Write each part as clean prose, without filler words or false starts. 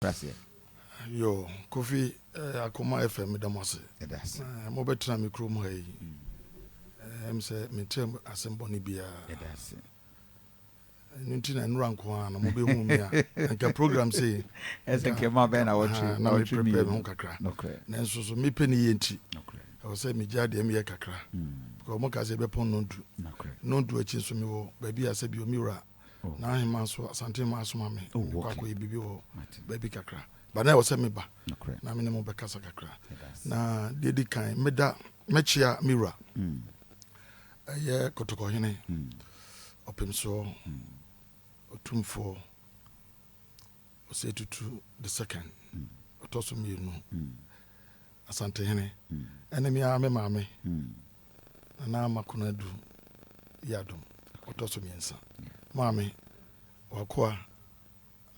Aseɛ. Yo, Kofi, Akoma FM, meda mo ase. Ɛda ase. Mobɛtena me kurom ha yi. Sɛ menkyerɛ asɛm bɔne biara. Ɛda ase. Ɛno nti na nnura nko ara no mobɛhu me a, nka program sei ɛsɛ nkɛma bɛn na wɔtwe na na me wɔtwe prepare me ho mmienu kakra. Nokorɛ. Nanso so mepɛ ne yie nti, Nokorɛ. ɛwɔ sɛ megya deɛ meyɛ kakra because ɔmo ka sɛ yɛbɛpɔn 9:30. 9:30 akyi nso mewɔ baabi a sɛ bio me wura na ahema so Asantehema asoma me mekɔ akɔyɛ biribi wɔ baabi kakra ba na ɛwɔ sɛ meba na me ne mo bɛkasa kakra. Ɛda ase. Na deɛ di kan, meda mɛkyia me wura, ɛyɛ Kɔtɔkɔhene Ɔpemsoɔ Ɔtumfoɔ Ɔsɛ Tutu the Second, ɔtɔ so mmienu, Asantehene, ɛne me ara me maame, Nana Makonadu Yadom, ɔtɔ so mmiɛnsa. Maame wakoa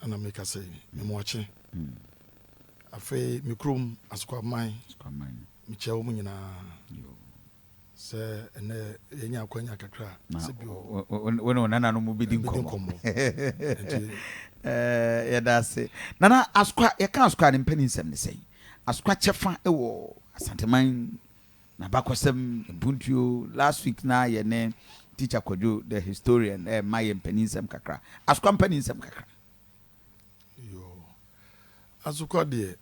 ɛna meka sɛ memoakye. Afei me kurom Asokwaman, Sukwaman. Mekyia wɔ mu nyinaa Yo. sɛ ɛnɛ yɛnya akwanya kakra Na sɛ bio wo ne wo nananom mu bɛdi bɛdi nkɔmmɔ. Nkɔmmɔ nti. Yɛda ase, Nana. Asokwa, yɛka Asokwa ne mpani nsɛm ne sɛn? Asokwa kyɛfa wɔ Asanteman n'abakɔsɛm mpuntuo. Last week na yɛne Teacher Kwadwo the historian ma yɛ mpani nsɛm kakra, Asokwa mpani nsɛm kakra. Yo, Asokwa deɛ,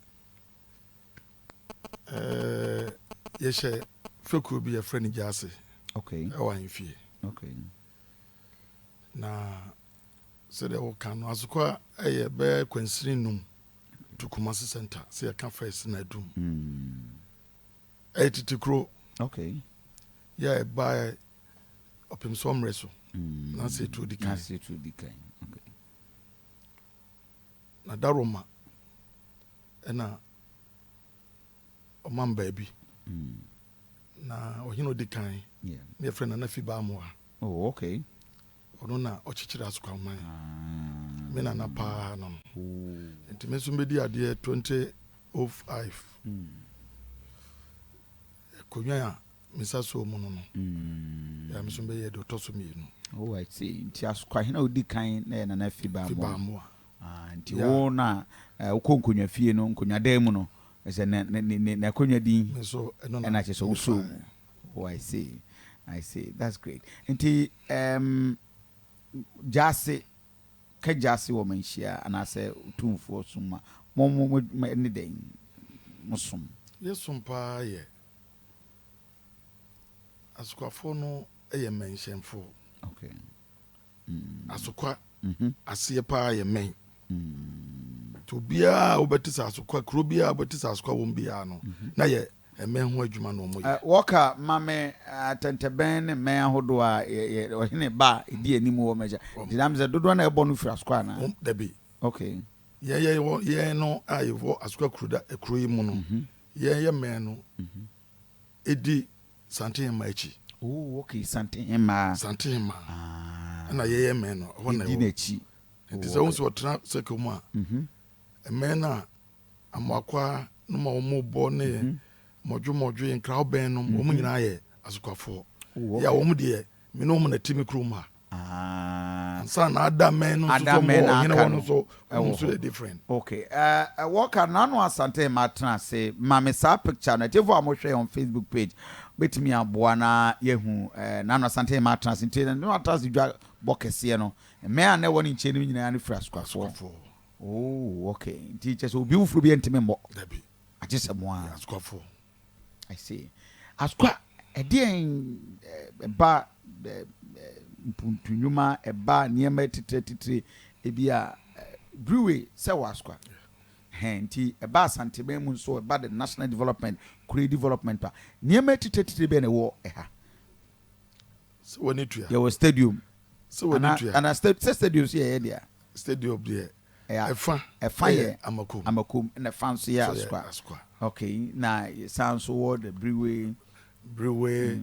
yɛhyɛ fekuo bi yɛfrɛ no Gyaase ɛwɔ ahemfie. Na sɛdeɛ woka no, Asokwa ɛyɛ bɛyɛ kwansini 5 to Kumasi center. Sɛ yɛka first na Adum ɛyɛ tete kuro yɛ ɛba Ɔpemsoɔ mmerɛ so na sɛ ɛtuo di Na kan. Sɛ ɛtuo di kan, okay. Na Daroma ɛna ɔman baabi na ɔhene odi kan ne yɛfrɛ Nana Fi Baamoa. Ɔno na ɔkyekyere Asokwaman. Me nana paa no. Nti me nso mbɛdi adeɛ 2005. Akonnwa a me nsa so mu no, yɛ me nso mbɛyɛ deɛ ɔtɔ so mmienu. Oh, I see. Nti Asokwahene a odi kan na yɛ Nana Fi Fi Baamoa. Baamoa. Ah, nti wo na wokɔ nkonnwa fie no, nkonnwa dan mu no, ɛsɛ ne n'akonnwa din Me nso ɛno na ɛna kyerɛ sɛ wosoo mefaeɛ. Mu. Oh, I see. I see. That's great. Nti Gyaase ka Gyaase wɔ Manhyia anaasɛ Otumfoɔ som a mo ne dɛn mo som? Yɛsom paa yɛ Asokwafoɔ no yɛ mmɛnhyɛnfoɔ. Asokwa aseɛ paa yɛ mmɛn. Nti obiara a wobɛte sɛ Asokwa, kuro biara a wobɛte sɛ Asokwa wɔ mu biara no, na yɛ mmɛn ho adwuma na ɔmo yɛ. Wɔka ma me atɛntɛbɛn ne mmɛn ahodoɔ a ɔhene ba a ɛdi anim wɔ mɛgya. Nti nam sɛ dodoɔ na ɛbɔ no firi Asokwa anaa? Dabi. Yɛn yɛ yɛn no a yɛwɔ Asokwa kuro da kuro yi mu no, yɛn yɛ mmɛn no edi Santehema akyi. Oh, okay. Santehema. Santehema. Ah. Ɛna yɛyɛ mmɛn no ɛhɔ na Ɛdi ɛwɔ. n'akyi. Nti Oh, sɛ wɔn okay. nso ɔtena sɛkɛ mu a, mmɛn no a Amoakwa no ma wɔn bɔ ne mɔdwomɔdwe nkrawbɛn no, wɔn nyinaa yɛ Asokwafoɔ. Oh, Yɛ a okay. wɔn deɛ, me ne wɔn na ti me kurom ha. Ah. Ansa na ada mmɛn no nso Ada so mmɛn wɔ na ɔhene aka hɔ no no so ɛwɔ wɔn nso hɔ. yɛ different. Okay. Wɔka Nano Asante ma tena ase ma me saa picture no. Atiefo a mohwɛ on Facebook page bɛtumi aboa na yɛhu Nano Asante ma tena ase. Nti Nano atena ase dwa bɔ kɛseɛ no. Mmɛn a na ɛwɔ ne nkyɛn no nyinaa no firi Asokwafoɔ. Asokwafoɔ. Oh, okay. Nti kyerɛ sɛ obi foforɔ bi ntumi mmɔ. Dabi. Agye sɛ mo a. Asokwafoɔ. I see. Asokwa, ɛdeɛn ɛba mpuntunwuma, ɛba nneɛma titire titire ebi a brewery sɛ wɔ Asokwa. Hɛn nti ɛba Asanteman mu nso, ɛba the national development, kure development pa. Nneɛma titire titire bɛn na ɛwɔ ɛha? Sɛ wɔn ani tua. Yɛwɔ stadium. Sɛ wɔn ani tua. Ana sɛ stadium so yɛyɛ deɛ? Stadium deɛ, Ɛyɛ ɛfa ɛfa ɛyɛ yɛ Amakom. Amakom ɛna ɛfa nso yɛ So yɛ Asokwa. Asokwa. Okay, na san nso wɔ the brewery. Brewery,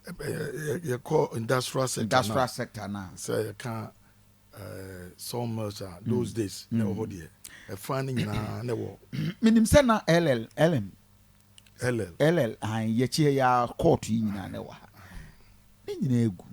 yɛkɔ industrial sector Industrial na sector na. Sɛ yɛka sawmills a those days na ɛwɔ hɔ deɛ, ɛfa no nyinaa na ɛwɔ. Menim sɛ na LL LM LL. LL ahan yɛkyi yɛ court yi nyinaa na ɛwɔ ha. Ne nyinaa egu.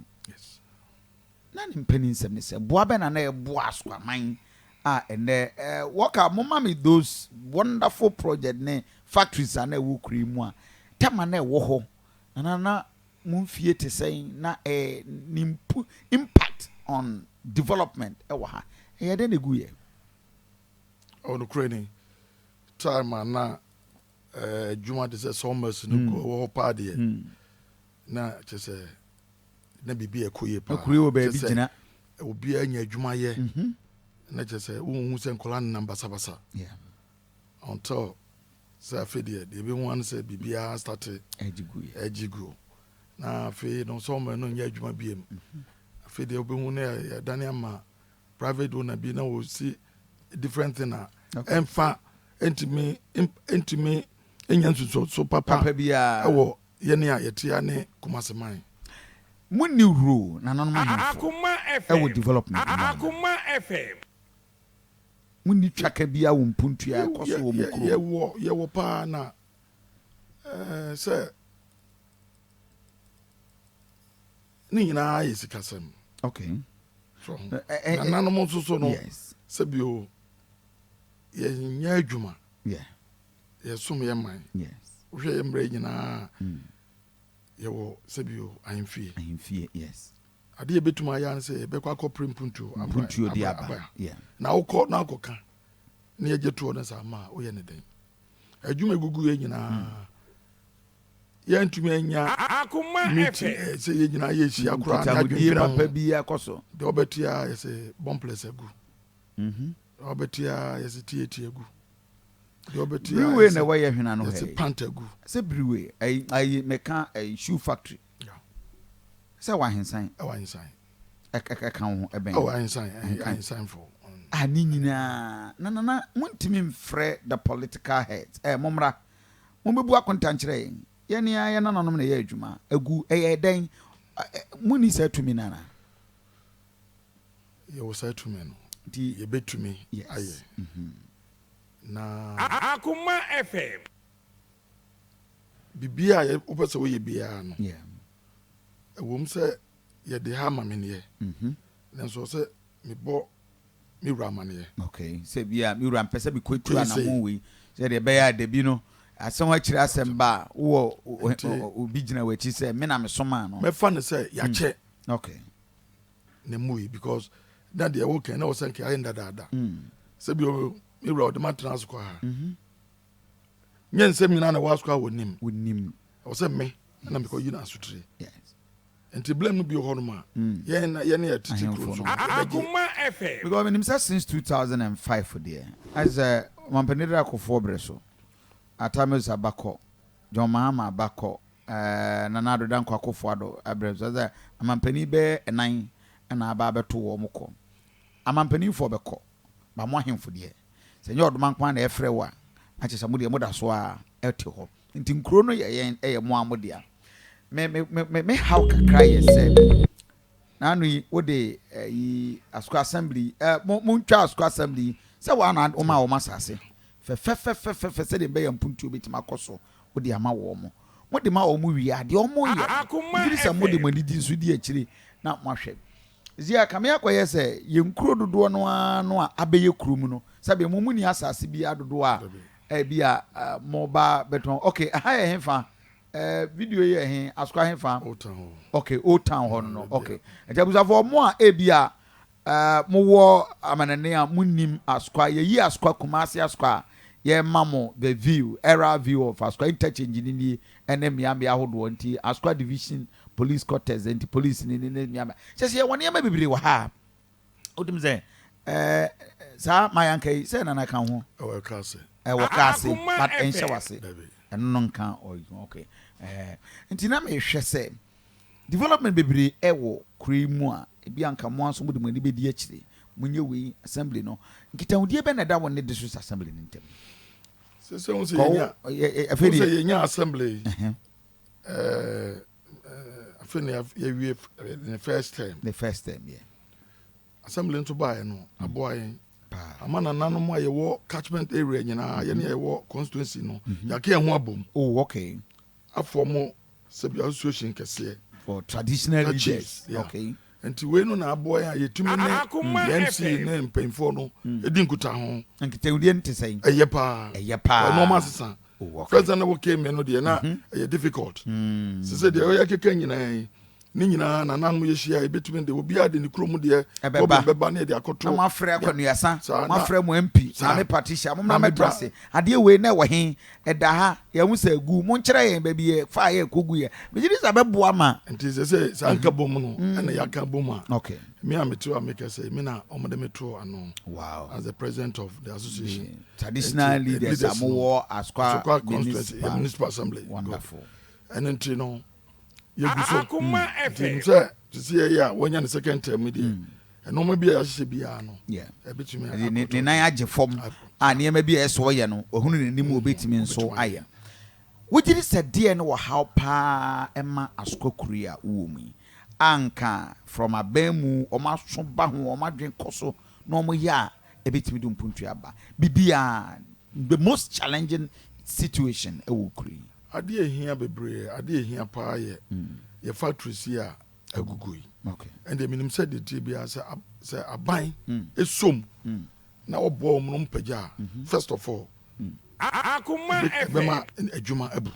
Na ne mpanin nsɛm ne sɛ boa bɛ na ɛboa Asokwaman. a ɛnɛ eh, wɔka moma me those wonderful project ne factories a na ɛwɔ kuro yi mu a tɛma na ɛwɔ hɔ nana na mo mfie te sɛn na eh, ne mpu impact on development ɛwɔ ha, ɛyɛ dɛn na egu yɛ? Ɔnokorɛ ni, time a na adwuma te sɛ sawmills no gu wɔ hɔ paa deɛ, na kyerɛ sɛ na biribi ɛkɔ yie paa. Na kuro yi wɔ baabi Kyerɛ sɛ gyina. Obiara nya adwuma yɛ, na kyerɛ sɛ wonhu sɛ nkɔla nenam basabasa until sɛ afei deɛ ɛbɛhu ano sɛ biribiara start ɛgye gu yɛ. Ɛgye gu, na afei no sawmill no nyɛ adwuma biem. Afei deɛ wobɛhu no yɛdane ama private owner bi na wɔsi different thing a ɛmfa ɛntumi ɛnya nsususo papa papa biara ɛwɔ yɛne a yɛtea ne Kumase man. Munni role, nananom ahemfo, Akoma FM. ɛwɔ development mu ana? Akoma FM. Munni twaka biara wɔ mpuntua a ɛkɔ so wɔ mo kurom? Yɛwɔ paa, na sɛ ne nyinaa yɛ sikasɛm. So nananom nso so no, sɛbio yɛnyɛ adwuma, yɛsom yɛ man. Wohwɛ yɛ mmerɛ nyinaa, yɛwɔ sɛbio ahemfie. Ahemfie, yes. Adeɛ yɛbɛtumi ayɛ ne sɛ yɛbɛkɔ akɔpere mpuntuo mpuntuo de aba. Na wokɔ na akɔka ne yɛgye toɔ no saa ma a, woyɛ ne den adwuma egugu yɛ nyinaa, yɛntumi anya Akoma meeting FM. sɛ yɛn nyinaa yɛhyia koraa na nkitahodie adwendwene papa ho. bi akɔ so. Deɛ wɔbɛte a, yɛsɛ bɔmples agu. Deɛ wɔbɛte a, yɛsɛ tietie agu. Deɛ wɔbɛte a, brewery na yɛsɛ ɛwɔ yɛ hwena no yɛsɛ hɛ pant agu. Sɛ brewery ayi mɛka ayi shoe factory sɛ wɔ Ahensan. Ɛwɔ Ahensan. Ɛka wo ho ɛbɛn. Ɛwɔ Ahensan. Ahensan. Ahensanfo. A ne nyinaa na nana montumi mfrɛ the political heads ɛ, mommra mommɛbu akonta nkyerɛ yɛn, yɛne a yɛ nananom na ɛyɛ adwuma agu, ɛyɛ dɛn? Monni saa tumi no ana? Yɛwɔ saa tumi no. Nti yɛbɛtumi ayɛ na Akoma FM. Biribiaa a wopɛ sɛ woyɛ biara no, ɛwom sɛ yɛde ha ama meneɛ, nanso sɛ mebɔ me wura amanneɛ. Okay, sɛ bia me wura mpɛ sɛ mekɔtu Kɔyi sei. anammɔn wei sɛdeɛ ɛbɛyɛ a dabi no asɛm akyerɛ asɛm ba a wowɔ obi gyina w'akyi sɛ me na mesomaa no. Mɛfa no sɛ yɛakyɛ ne mu yi, because na deɛ ɛwɔ kɛn na wɔ sɛ nka ayɛ ndadaada sɛ bi me wura ɔde ma tena Asokɔ ha, nyɛ nsɛm nyinaa na ɛwɔ Asokɔ a wɔnim. Wonim. Ɛwɔ sɛ me na mekɔyi no asotire, nti blame no bi wɔ hɔnom a yɛn na yɛne yɛ tete kuro Ahemfo so no. yɛbɛgye. Akoma FM. Because menim sɛ since 2005 deɛ, ayɛ sɛ ɔmampanin de akɔfoɔ berɛ so, Atta Mills abakɔ, John Mahama abakɔ, Nana Addo Dankwa Akufo Addo aberɛ so, sɛ amampanin bɛyɛ ɛnan ɛna aba abɛto wɔn mo kɔ. Amampaninfoɔ bɛkɔ ba, mo ahemfo deɛ, sɛ nyɛ ɔdoma nko ara na ɛfrɛ wo a, na kyerɛ sɛ mo deɛ moda so a ɛte hɔ. Nti nkuro no yɛ yɛn, ɛyɛ mo a mo dea. Me haw kakra yɛ sɛ n'ano yi wode ɛyi Asokwa Assembly ɛ, mo montwa Asokwa Assembly sɛ wɔn ana wɔn a wɔn asase fɛfɛfɛfɛfɛ sɛdeɛ ɛbɛyɛ mpuntuo bɛtumi akɔ so, wode ama wɔn mo, mode ma wɔn wie a, deɛ wɔn yɛ no Akoma gyiri sɛ mode FM. mo ani di nso di akyire na moahwɛ zia kame akɔyɛ sɛ yɛn kuro dodoɔ no ara no a abɛyɛ kurom no, sɛbi mo mu ni asase bi adodoɔ a ɛbi a mo ba bɛtɔn. Okay, ɛha yɛ hefa? Video yi yɛ he? Asokwa hefa? Old Town hɔ. Okay, Old Town hɔ no. Okay, nti abusuafoɔ, mo a ebi a mowɔ amanane a monim Asokwa, yɛyi Asokwa, Kumase Asokwa a yɛma mo the view, aerial view of Asokwa Interchange ni nie, ɛne mmeammea ahodoɔ. Nti Asokwa Division Police Quarters, nti police ni ne mmeammea kyɛ sɛ yɛwɔ nneɛma bebree wɔ ha a wotum sɛ saa mayanka yi sɛ nana ka ho. Ɛwɔ ɛka ase. Ɛwɔ kaa ase. Akoma But ɛnhyɛ FM. wase. Dabi. Ɛno no nka ɔyi. Okay, nti na mehwɛ sɛ development bebree ɛwɔ kuro yi mu a ebi anka mo nso mo de mo ani bɛdi akyire, mo nye wei assembly no nkitahodie bɛ na ɛda wɔn ne district assembly ne ntɛm. Sɛ wo sɛ Kɔ yɛnya afei wo sɛ deɛ yɛnya assembly afei na yɛwie ne first term. The first term, yeah. Assembly nso baeɛ no aboa yɛn paa. Ama nananom a yɛwɔ catchment area nyinaa, yɛne a yɛwɔ constituency no, yɛaka yɛn ho abom afɔ mo sɛbi association kɛseɛ for traditional for leaders. Chiefs, yeah. Nti wei no na aboa yɛn a yɛtumi ne Akoma yɛn MC FM. ne mpanyinfoɔ no di nkutaho. Nkitahodie no te sɛn? Ɛyɛ paa. Ɛyɛ paa. Nneɛma asesa. Oh, okay. First time na wɔkee me no deɛ na ɛyɛ difficult. Sɛ deɛ ɔyɛ keka nyinaa yi, ne nyinaa nananom yɛhyia a yɛbɛtumi de obiara de ne kurom deɛ Ɛbɛba. problem bɛba ne yɛde akɔto. Na moafrɛ Akwanuasa, Saa, na- moafrɛ mo MP, Saa. Maame Patricia, mommra Maame mmɛtra bra. ase. Adeɛ wei na ɛwɔ he? Ɛda ha, yɛahu sɛ agu, monkyerɛ yɛn baabi yɛ fa a yɛkɔgu yɛ. Megye di sɛ ɛbɛboa ma. Nti sɛ sɛ saa nka bom no ɛna yɛaka bom a Okay. me a mete hɔ a meka sɛ me na ɔmode me too ano Wow. as the president of the association. The traditional Nti, leaders a leaders no, mowɔ Asokwa Asokwa constituency, Municipal. municipal assembly. Wonderful. Ɛno nti no yɛgu so. Akoma Nti nim FM. sɛ te sɛ yɛyɛ a wɔanya ne second term deɛ ɛnɔɔma bi a yɛahyehyɛ biara no Yeah. ɛbɛtumi Ɛde ne akɔtɔ. ne nan agye fam a nneɛma bi a ɛsɛ ɔyɛ no ɔhunu n'anim a ɔbɛtumi nso Ɔbɛtumi ayɛ. Wogye di sɛ deɛ ne wɔhaw paa ɛma Asokwa kuro yi a wowɔ mu yi anka from aban mu wɔn aso ba ho, wɔn adwene kɔ so na wɔn yɛ a ɛbɛtumi de mpuntu aba biribiara, the most challenging situation ɛwɔ kuro yi? Adeɛ ehia bebree, adeɛ ehia paa yɛ yɛ factories yi a agugu yi. Ɛnna menim sɛ deɛ tie biara sɛ sɛ aban esom na ɔboa wɔn no mpagya a, first of all Akoma FM. ɛbɛma adwuma abu.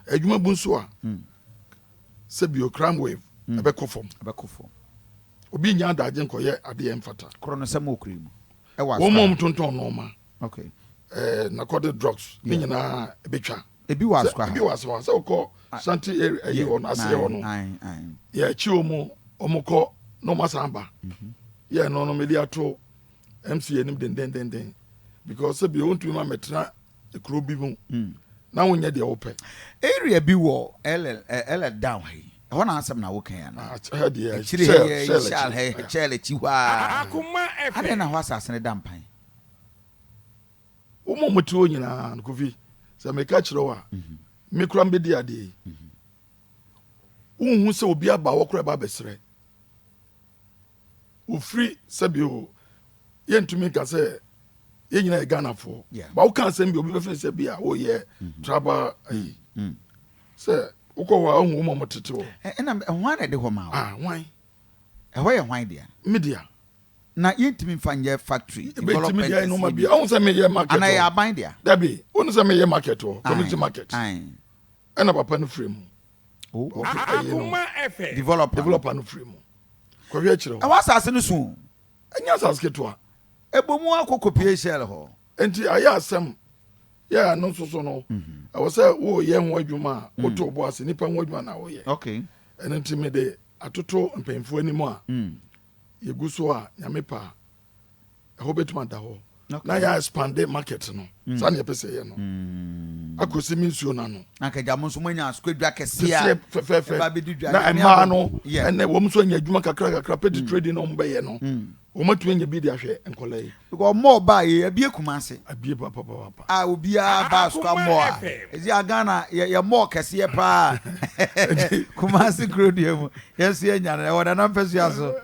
Adwuma bu nso a, sɛbio crime wave ɛbɛkɔ fam. Ɛbɛkɔ fam. Obi nya adagye nkɔyɛ adeɛ mfata. Korɔ no sɛm wɔ kuro yi mu ɛwɔ Wɔn mu a Asokwa. wɔtontɔn nneɛma narcotic drugs ne nyinaa ɛbɛtwa. Ebi wɔ Sɛ- Asokwa ha. Ebi wɔ Asokwa sɛ wokɔ Santi area ɛyi hɔ no aseɛ hɔ no Aye, aye. yɛakyi wɔ mu, ɔmo kɔ na ɔmo asan ba. Yɛ no mede ato MC anim dendendenden because sɛbi wontumi ma mɛtena kuro bi mu na wonyɛ deɛ wopɛ. Area bi wɔ LL LL down ha yi, ɛhɔ na asɛm na woka ya no? Ah, ha deɛ akyire ha Shell- yɛ Shell Shell akyi. ha, Shell akyi hɔ a. Akoma Adɛn FM. na hɔ asase no da mpan? Wɔn a wɔte hɔ nyinaa no, Kofi, sɛ meka kyerɛ wo a, me kora mbɛdi adeɛ yi, wonhu sɛ obi aba hɔ kora ba abɛsrɛ ofiri sɛbi o, yɛntumi nka sɛ yɛn nyinaa yɛ Ghanafoɔ. Ba woka asɛm bi, obi bɛfɛ sɛ bi a woyɛ tribal ayi sɛ wokɔ hɔ a wohu wɔn a wɔtete hɔ. Ɛna hwan na ɛde hɔ ma wo? Ah, hwan? Ɛhɔ yɛ hwan dea? Media. Na yɛntumi mfa nyɛ factory bɛtumi development de ayɛ nneɛma kɛseɛ bi ɔhu sɛ meyɛ market Anaa yɛ hɔ. aban dea? Dabi, wonu sɛ meyɛ market hɔ, community market. Ɛna papa no firi mu. Oh, Ɔfi- ɛyi no, Akoma FM. Developer. Developer no firi mu kɔhwɛ akyerɛ hɔ. Ɛwɔ asase no so o. Ɛnyɛ asase ketewa. Ɛbɔ mu akɔ kɔpie Shell hɔ. Nti ayɛ asɛm yɛ ano nso so no, ɛwɔ sɛ woyɛ ho adwuma a woto bo ase, nipa ho adwuma na woyɛ. Ɛno nti mede atoto mpanyinfoɔ anim a yɛgu so a Nyame pa a ɛhɔ bɛtumi ada hɔ na yɛ expand market no saa ne yɛpɛ sɛ yɛ no akɔsi me nsuo no ano. Na nkagya mo nso moanya asokɔ kɛseɛ a kɛseɛ fɛfɛɛfɛ. Ɛba bɛdi dwa. Na Nyame mmaa abɔ- no ɛnɛ wɔn nso anya adwuma kakra kakra, petty trading na wɔn bɛyɛ no, wɔn atumi anya bi de ahwɛ nkɔla yi. Because mall baa yi abie Kumase. Abie papapapa. A obiara ba Asokwa Akoma mall a FM. ɛsi a Ghana yɛ mall kɛseɛ paa Kumase kuro dua mu, yɛn nso yɛnya no ɛwɔ Nana Mpɛsua so.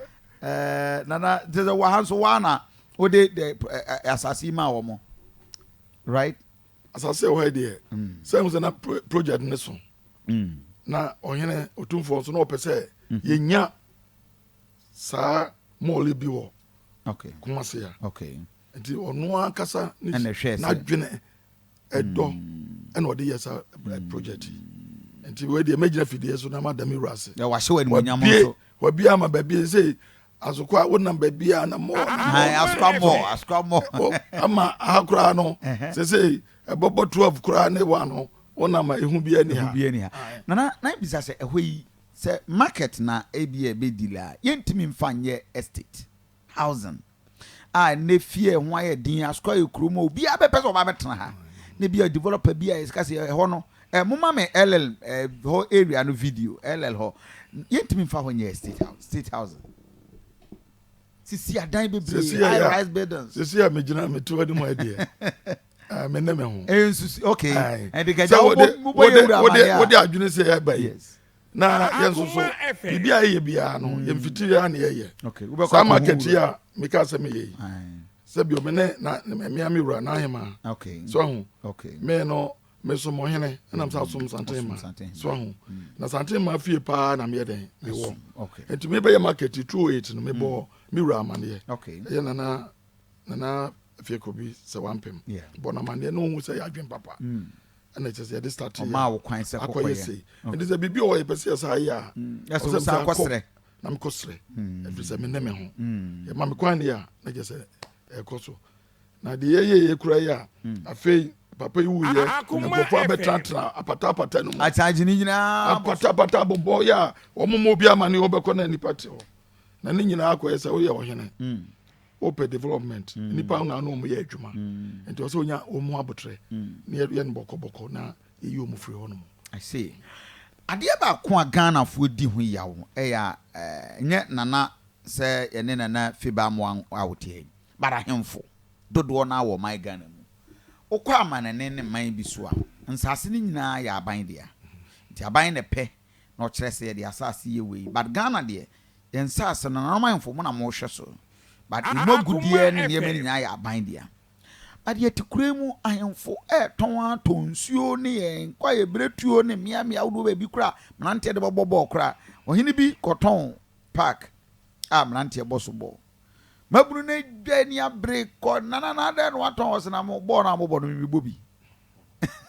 Nana te sɛ wɔ ha nso waa na wode de ɛ asase yi maa wɔn, right? Asase a ɛwɔ ha yi deɛ, sɛ ɛhu sɛ na project ne so na ɔhene Otumfoɔ nso na ɔpɛ sɛ yɛnya saa mall yi bi wɔ Kumase a nti ɔno ankasa ne Ɛna ɛhwɛɛ sɛ- n'adwene ɛdɔ ɛna ɔde yɛ saa project yi. Nti wei deɛ mɛgyina fidie so na mada me wura ase. Yɛ wahyɛ wɔ animuonyam Wabie nso. Wabie ama baabi sɛ Asokwa wonam baabi a na mall na Ayi, Asokwa mall, Asokwa mall. Ama aha koraa no sɛ sɛ ɛbɔbɔ 12 koraa ne wa no wonam a ehu bi ani ha. Bi ani ha. Nana, na bisa sɛ ɛhɔ yi sɛ market na ebi a ɛbɛdi la, yɛntumi mfa nyɛ estate housing a ne fie ho ayɛ den? Asokwa yɛ kurom a obiara bɛpɛ sɛ ɔba bɛtena ha ne bi a developer bi a yɛsika sɛ ɛhɔ no moma me LL hɔ area no video LL hɔ, yɛntumi mfa hɔ nyɛ estate house, state housing, sisi adan bebree, Sisi high a rise buildings. Sisi a megyina meto anim ha deɛ, me ne me ho. Ɛyɛ nsusu, okay. Aye. Ɛnti kɛgya Sɛ wobɔ yɛ wura amaneɛ a wode adwene sɛ yɛba yi na yɛn nso so Akoma FM. biribi a yɛyɛ biara no yɛmfitiri a ne yɛyɛ okay wobɛkɔ saa akɔhu market yi wura. a meka sɛ meyɛ yi, sɛbio me ne na mmea me wura n'ahema so ahu me no. Mesom ɔhene ɛna mesɛ asom Santehema so aho na Santehema fie paa na meyɛ dɛn mewɔ nti mebɛyɛ market 208 no mebɔ me wura amaneɛ ɛyɛ nana nana Afiekobi sɛ wampem bɔ no amaneɛ na ɔhu sɛ yɛ adwen papa ɛna kyɛ sɛ yɛde start yɛ akɔyɛ sei nti sɛ biribi wɔ yɛpɛ sɛ yɛsa yɛ a ɔsɛ mesɛ akɔ na mekɔ serɛ ɛfiri sɛ mene me ho yɛma me kwan deɛ a na kyɛ sɛ ɛkɔ so Na deɛ yɛyɛ yɛ kura yi a, afei papa yi wuyɛ, nkurɔfoɔ abɛtenatena apata apata no mu. Akyagye ne nyinaa bɔ so. Apata apata bobɔ yɛ a, wɔn mu obi ama ne wɔbɛkɔ na nipa te hɔ. Na ne nyinaa akɔyɛ sɛ woyɛ ɔhene. Wopɛ development. Nipa na ano wɔn yɛ adwuma. Nti ɔsɛ onya wɔn mu abotrɛ. Ne yɛ no bɔkɔbɔkɔ na yɛyi wɔn firi hɔ nom. I see. Adeɛ baako a Ghanafoɔ di ho yaw ɛyɛ a, nyɛ Nana sɛ yɛne Nana Fiba Amoah a wote ha yi. But ahemfo dodoɔ no ara wɔ ɔman Ghana mu. Wokɔ amanɔne ne man bi so a, nsaase no nyinaa yɛ aban dea. Nti aban na ɛpɛ na ɔkyerɛ sɛ yɛde asaase yɛ wei. But Ghana deɛ, yɛn nsaase no, nananom ahemfo mo na mohwɛ so. But ɛmu agudeɛ ne nneɛma no nyinaa yɛ aban dea. But yɛte kuro yi mu, ahemfo ɛretɔn ara tɔn nsuo ne yɛn kwaeɛ berɛtuo ne mmeammea ahodoɔ baabi koraa a mmeranteɛ de bɛbɔ bɔɔl koraa. Ɔhene bi kɔtɔn park a mmeranteɛ bɔ so bɔɔl. Mmabunu no adwa ani abere kɔ nana na adɛn na watɔn ɔsɛ na mo bɔɔl no a mobɔ no mebɔ bi.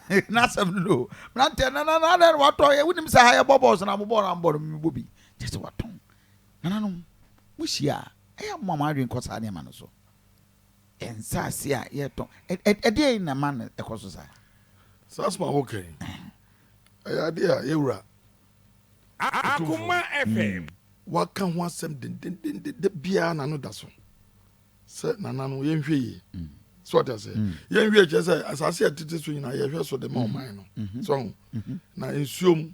N'asɛm no no mmeranteɛ nana na adɛn na watɔn yɛ wonim sɛ ha yɛbɔ bɔɔl sɛ na mo bɔɔl no a mobɔ no mebɔ bi. Kyɛ sɛ watɔn. Nananom mohyia a ɛyɛ a moma mo adwene kɔ saa nneɛma no so. Yɛn nsaase a yɛtɔn ɛdeɛn na ɛma no ɛkɔ so saa? Saa asɛm a woka yi ɛyɛ adeɛ a yɛwura Akoma FM. Waka ho asɛm dendendenden da biara n'ano da so sɛ nana no yɛnhwɛ yie. So ɔte aseɛ? Yɛnhwɛ yie kyerɛ sɛ asase a ɛtete so nyinaa yɛhwɛ so de ma ɔman no. So ho na nsuom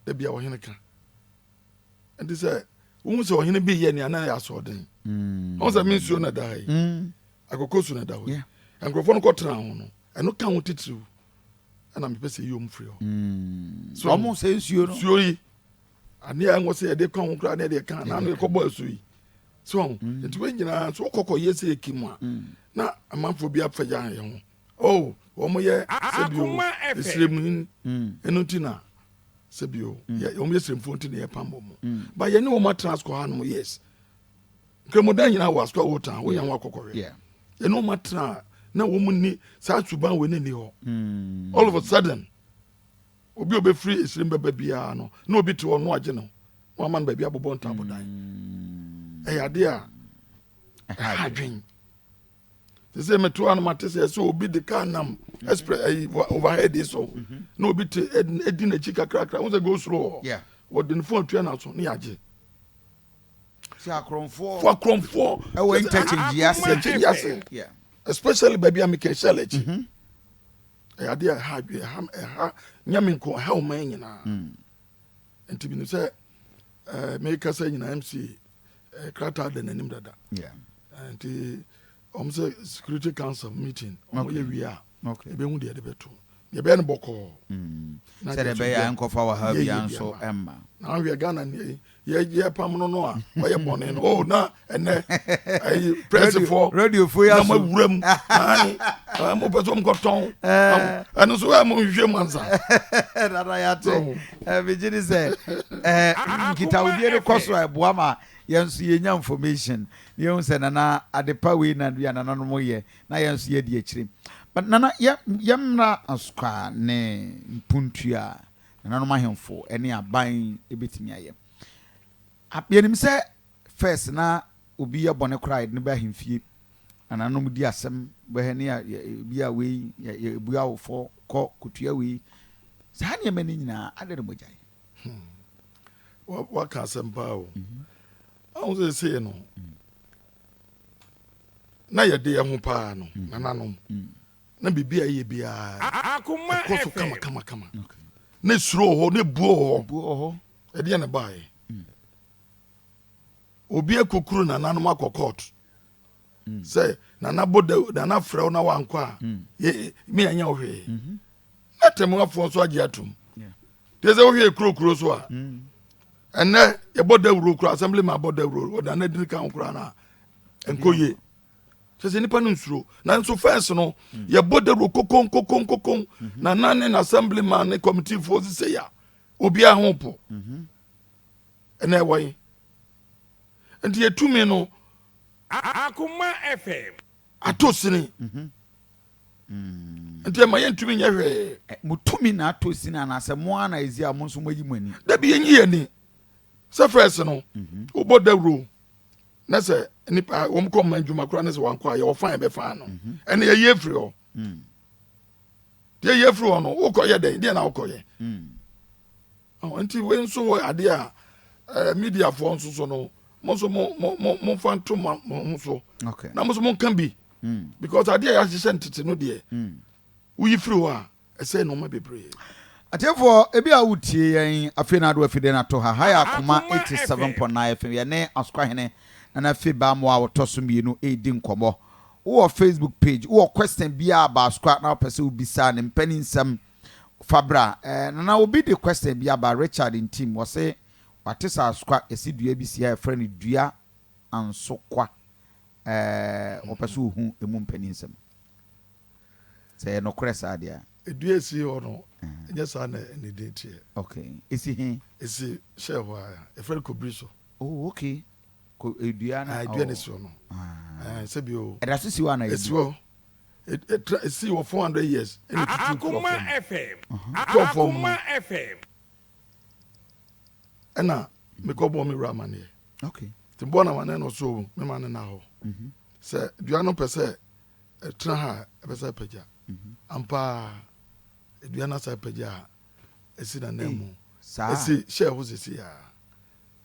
da biara ɔhene ka. Nti sɛ wohu sɛ ɔhene bi yɛ nea na ɛyɛ asoɔden. Ɔhu sɛ me nsuo na ɛda ha yi. Akoko su na ɛda hɔ yi. Nkurɔfoɔ no kɔtena ho no, ɛno ka ho titiriw. Ɛna mepɛ sɛ yi wɔn firi hɔ. So wɔn sɛ nsuo no. Nsuo yi. Adeɛ a ɛwɔ sɛ yɛde ka ho koraa na yɛde ka na ano yɛkɔbɔ asu yi. So ho. Mm. Nti wɔn nyinaa so wokɔkɔ yɛ sɛ eki mu a mm. na amanfoɔ bi afa gya yɛn ho. Oh, wɔn yɛ sɛbio esiremuni mm. ɛno nti na sɛbio yɛ wɔn yɛ siremfoɔ nti na yɛpam wɔn. Ba yɛne wɔn atena asukɔ ha nom yes. Nkramodan nyinaa wɔ asukɔ wɔ tan wɔn yɛn ho akɔkɔhwɛ. Yɛne wɔn atena na wɔn ni saa suban wɔ ne ni hɔ. All of a sudden. Obi a obefiri esirim bɛba biara no, na obi te hɔ no agye no, na wama no baabi abobɔ ntaabodan. Mm. Ɛyɛ ade a ɛha adwen. Te sɛ meto ano mate sɛ sɛ obi de kaa nam mm-hmm. express ɛyi overhead yi so mm-hmm. na obi te edi n'akyi kakrakra, wɔn sɛ go slow hɔ. Wɔde ne fon atua n'aso ne yagye. Sɛ akorɔmfoɔ. Fo akorɔmfoɔ. Ɛwɔ interchange yi ase. Interchange ase. Especially baabi a mekɛ hyɛ akyi. Mm-hmm. Ɛyɛ adeɛ a ɛha adwene, ɛha ɛha nyɛ me nko, ɛha ɔman nyinaa. Mm. Nti menim sɛ ɛɛ mekasa nyinaa MC ɛɛ krataa da n'anim dada. Yeah. Nti wɔn sɛ security council meeting wɔn yɛ wie a ebehu deɛ yɛde bɛto deɛ ɛbɛyɛ no bɔkɔɔ. Mm. Sɛdeɛ ɛbɛyɛ a nkɔfa wɔ ha bia nso ɛmma. Na ahwɛ Ghana ni yɛ yɛ pam no no a ɔyɛ bɔne no oh na ɛnɛ ɛyi prɛsifoɔ radiofoɔ yɛ aso na mo awura mu ayi mo pɛ sɛ mo kɔ tɔn ɛno nso ɛ mo nhwehwɛ mu ansa. Nana yate megye di sɛ ɛɛ nkitahodie no kɔ so a ɛboa ma yɛn nso yɛnya information na yɛhu sɛ nana adepa wei na bi a nananom yɛ na yɛn nso yɛdi akyire. But nana yɛ yɛmmra asukwa ne mpuntua Nananom ahemfo ne aban bɛtumi ayɛ. Yɛnim sɛ first na obi yɛ bɔne koraa yɛde no ba ahemfie na nananom di asɛm bɛhɛ ne bi a wei yɛbua wo fɔ kɔ kotua wei saa nneɛma no nyinaa adɛn na mogyae? Hmm. Waka asɛm paa o. Mhm. Ahu sɛ sei no mm. na yɛde yɛ ho paa no mm. nananom mm. Na biribi a ɛyɛ biara ɛkɔ so kama kama kama. Na esuro wɔ hɔ, na ebuo wɔ hɔ. Ɛdeɛ na ɛbaeɛ. Mm. Obi akokuru nananom akɔ court. Mm. Sɛ nana bɔ da nana frɛ wo na wankɔ a, mm. yɛ me anya wo hwee. Mm-hmm. Na tɛmuafoɔ nso agye atum. Te sɛ wohwɛ kuro kuro so a, ɛnɛ yɛbɔ dawuro kura assembly ma bɔ dawuro ɔda na dini kan kura na nkɔ yie. Kyerɛ sɛ nnipa no nsuro. Nanso first no, yɛbɔ dawuro kokon kokon kokon. Na na ne n'assemblyman ne committeefoɔ sisɛ ya. Obiara ho po. Ɛnna ɛwɔ yi. Nti yɛtumi no. Akoma FM. Atɔ sini. Nti ɛma yɛntumi nyɛ hwee. Mo tumi na atɔ sini anaasɛ mo ara na ɛzi a mo nso moayi mo ani? Dabi yɛnyi yɛn ani. Sɛ first no, wobɔ dawuro na sɛ nipa wɔn kɔ mma adwuma koraa na sɛ wankɔ a yɛwɔ fan bɛfa no. Mhm. Ɛna yɛyi afiri hɔ. Mm. Deɛ yɛyi afiri hɔ no wokɔ yɛ dɛn deɛ na wokɔ yɛ. Mm. Nti wei nso wɔ adeɛ a ɛɛ mediafoɔ nso so no mo nso mo mo mo mo fa nto mo ho so. Na mo nso mo nka bi. Mm. Because adeɛ a yɛahyehyɛ ntete no deɛ woyi firi hɔ a Ɛsɛe nnoɔma bebree. Atiefoɔ, ebi a wotie yɛn afei na ado afidie no ato ha. Ha yɛ Akoma 87.9 FM. Yɛne Asukahene Nana Afi Bamoah a ɔtɔ so mmienu redi nkɔmmɔ. Wowɔ Facebook page, wowɔ question biara about Asukwa na wopɛ sɛ wobisa ne mpaninsɛm, fa bra. Eh, Nana obi de question bi aba, Richard Ntim, ɔse wate sɛ Asukwa yɛse dua bi si ha yɛfrɛ no dua ansokwa. Eh, ɔpɛ sɛ ohu emu mpaninsɛm. Sɛ ɛyɛ nokorɛ saa deɛ a. Dua a ɛsi hɔ no, ɛnyɛ saa na ne din teɛ. Okay. Ɛsi he? Ɛsi hyɛɛ hɔ ara. Yɛfrɛ no kobiri so. Oh, okay. Ko, dua no. Ah, dua no si hɔ no. Ah. Sɛbi o. Ɛda so si hɔ anaa? Ɛsi hɔ. Ɛtra, ɛsi hɔ 400 years. Ɛna ɛtutu tɔ Akoma fam. FM. Tɔ fam no. Akoma FM. Ɛna mekɔbɔɔ me wura amaneɛ. Okay. Nti mebɔɔ no amaneɛ na ɔsoo me ma no nna hɔ. Sɛ dua no pɛ sɛ Ɛtena ha a, ɛbɛsan apagya. Ampa ara, dua no asan apagya a ɛsi n'ananmu. Saa. Ɛsi hyɛɛ hɔ sisi a,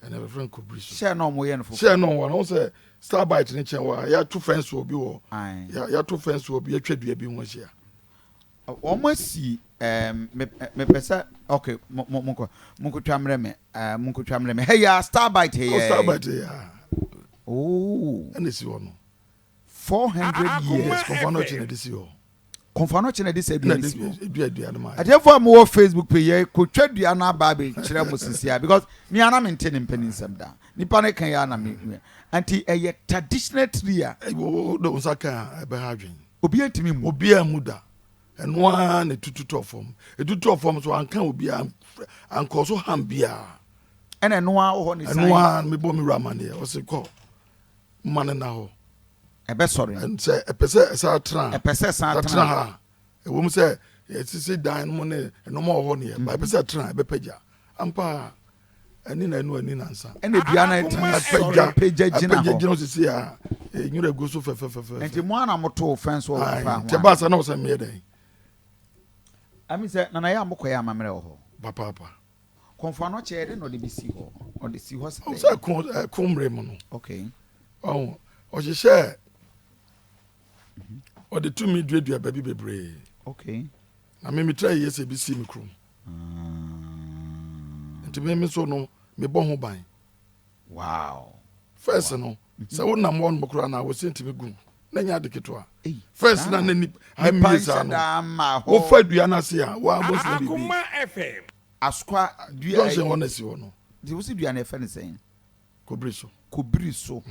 ɛna ɛbɛfrɛ no kobiri so. Hyɛɛ na wɔyɛ no foforɔ. Hyɛɛ no wɔn ho sɛ starbite ne kyɛn wɔ a yɛato fɛnse wɔ bi wɔ. Yɛato fɛnse wɔ bi atwa dua bi ho ahyia. Wɔn asi ɛɛm mepɛ sɛ ok mo mo mo mo nkotwa mmerɛ me ɛɛ mo nkotwa mmerɛ me hɛ ya starbite hɛ yɛ. Starbite yɛ ya. Oo. Ɛna esi hɔ no. 400 years. Kɔnfa no kye na ɛde si hɔ. Kɔnfa no kye na ɛde sɛ dua no si hɔ. Dua dua no ma. Atiefo a mowɔ Facebook page yɛ kotwa dua no aba abɛkyerɛ mo sisi a because me ana me nte ne mpɛ ne nsɛm da. Nipa no kan yɛ ana me nti ɛyɛ traditional tree a. Wo de nsa kan a ɛbɛha adwene. Obi ntumi mu. Obi amu da. Ɛno ara na etutu tɔ fam. Etutu tɔ fam so anka obi ankɔ so ham biara. Ɛna ɛno ara wɔ hɔ ne san. Ɛno ara mebɔ me wura amaneɛ ɔse kɔ. Mma no nna hɔ. Ɛbɛsɔre. Sɛ ɛpɛ sɛ ɛsan tena. Ɛpɛ sɛ ɛsan tena ha. Ɛwom sɛ yɛsisi dan no mu ne nneɛma wɔ hɔ ne yɛ, ba ɛpɛ sɛ ɛtena ɛbɛpagya. Ampa ɛne na ɛnu ani nansa. Ɛna dua no atumi sɔre apagya gyina hɔ. Apagya gyina hɔ sisi a nwura gu so fɛfɛfɛfɛ. Nti mo ara na mo too fɛn so wɔ fa ho. Nti ɛbaa saa na ɔsɛ meyɛ dɛn? Ami sɛ nana yɛ a mokɔyɛ amammerɛ wɔ hɔ. Papaapa. Kɔmfo anɔkye yɛ dɛn na ɔde bi si hɔ? Ɔde si hɔ sɛ dɛn? Sɛ ko ɛko mmerɛ mu no. Okay. Ɔho ɔhyehyɛ ɔde tumi duadua baabi bebree. Okay. Na me metra yie sɛ ebi si me kurom. Ah. Nti me me so no mebɔ ho ban. Wow. First no sɛ wonam hɔ nom koraa na wɔsi ntumi gu na nyɛ ade ketewa. First na na nipa mmie saa no. Wofa dua no ase a wɔabɔ sɛ biribi. Asokwa dua Junction hɔ na esi hɔ no. Nti wosi dua no yɛfrɛ no sɛn? Kobiri so. Kobiri so.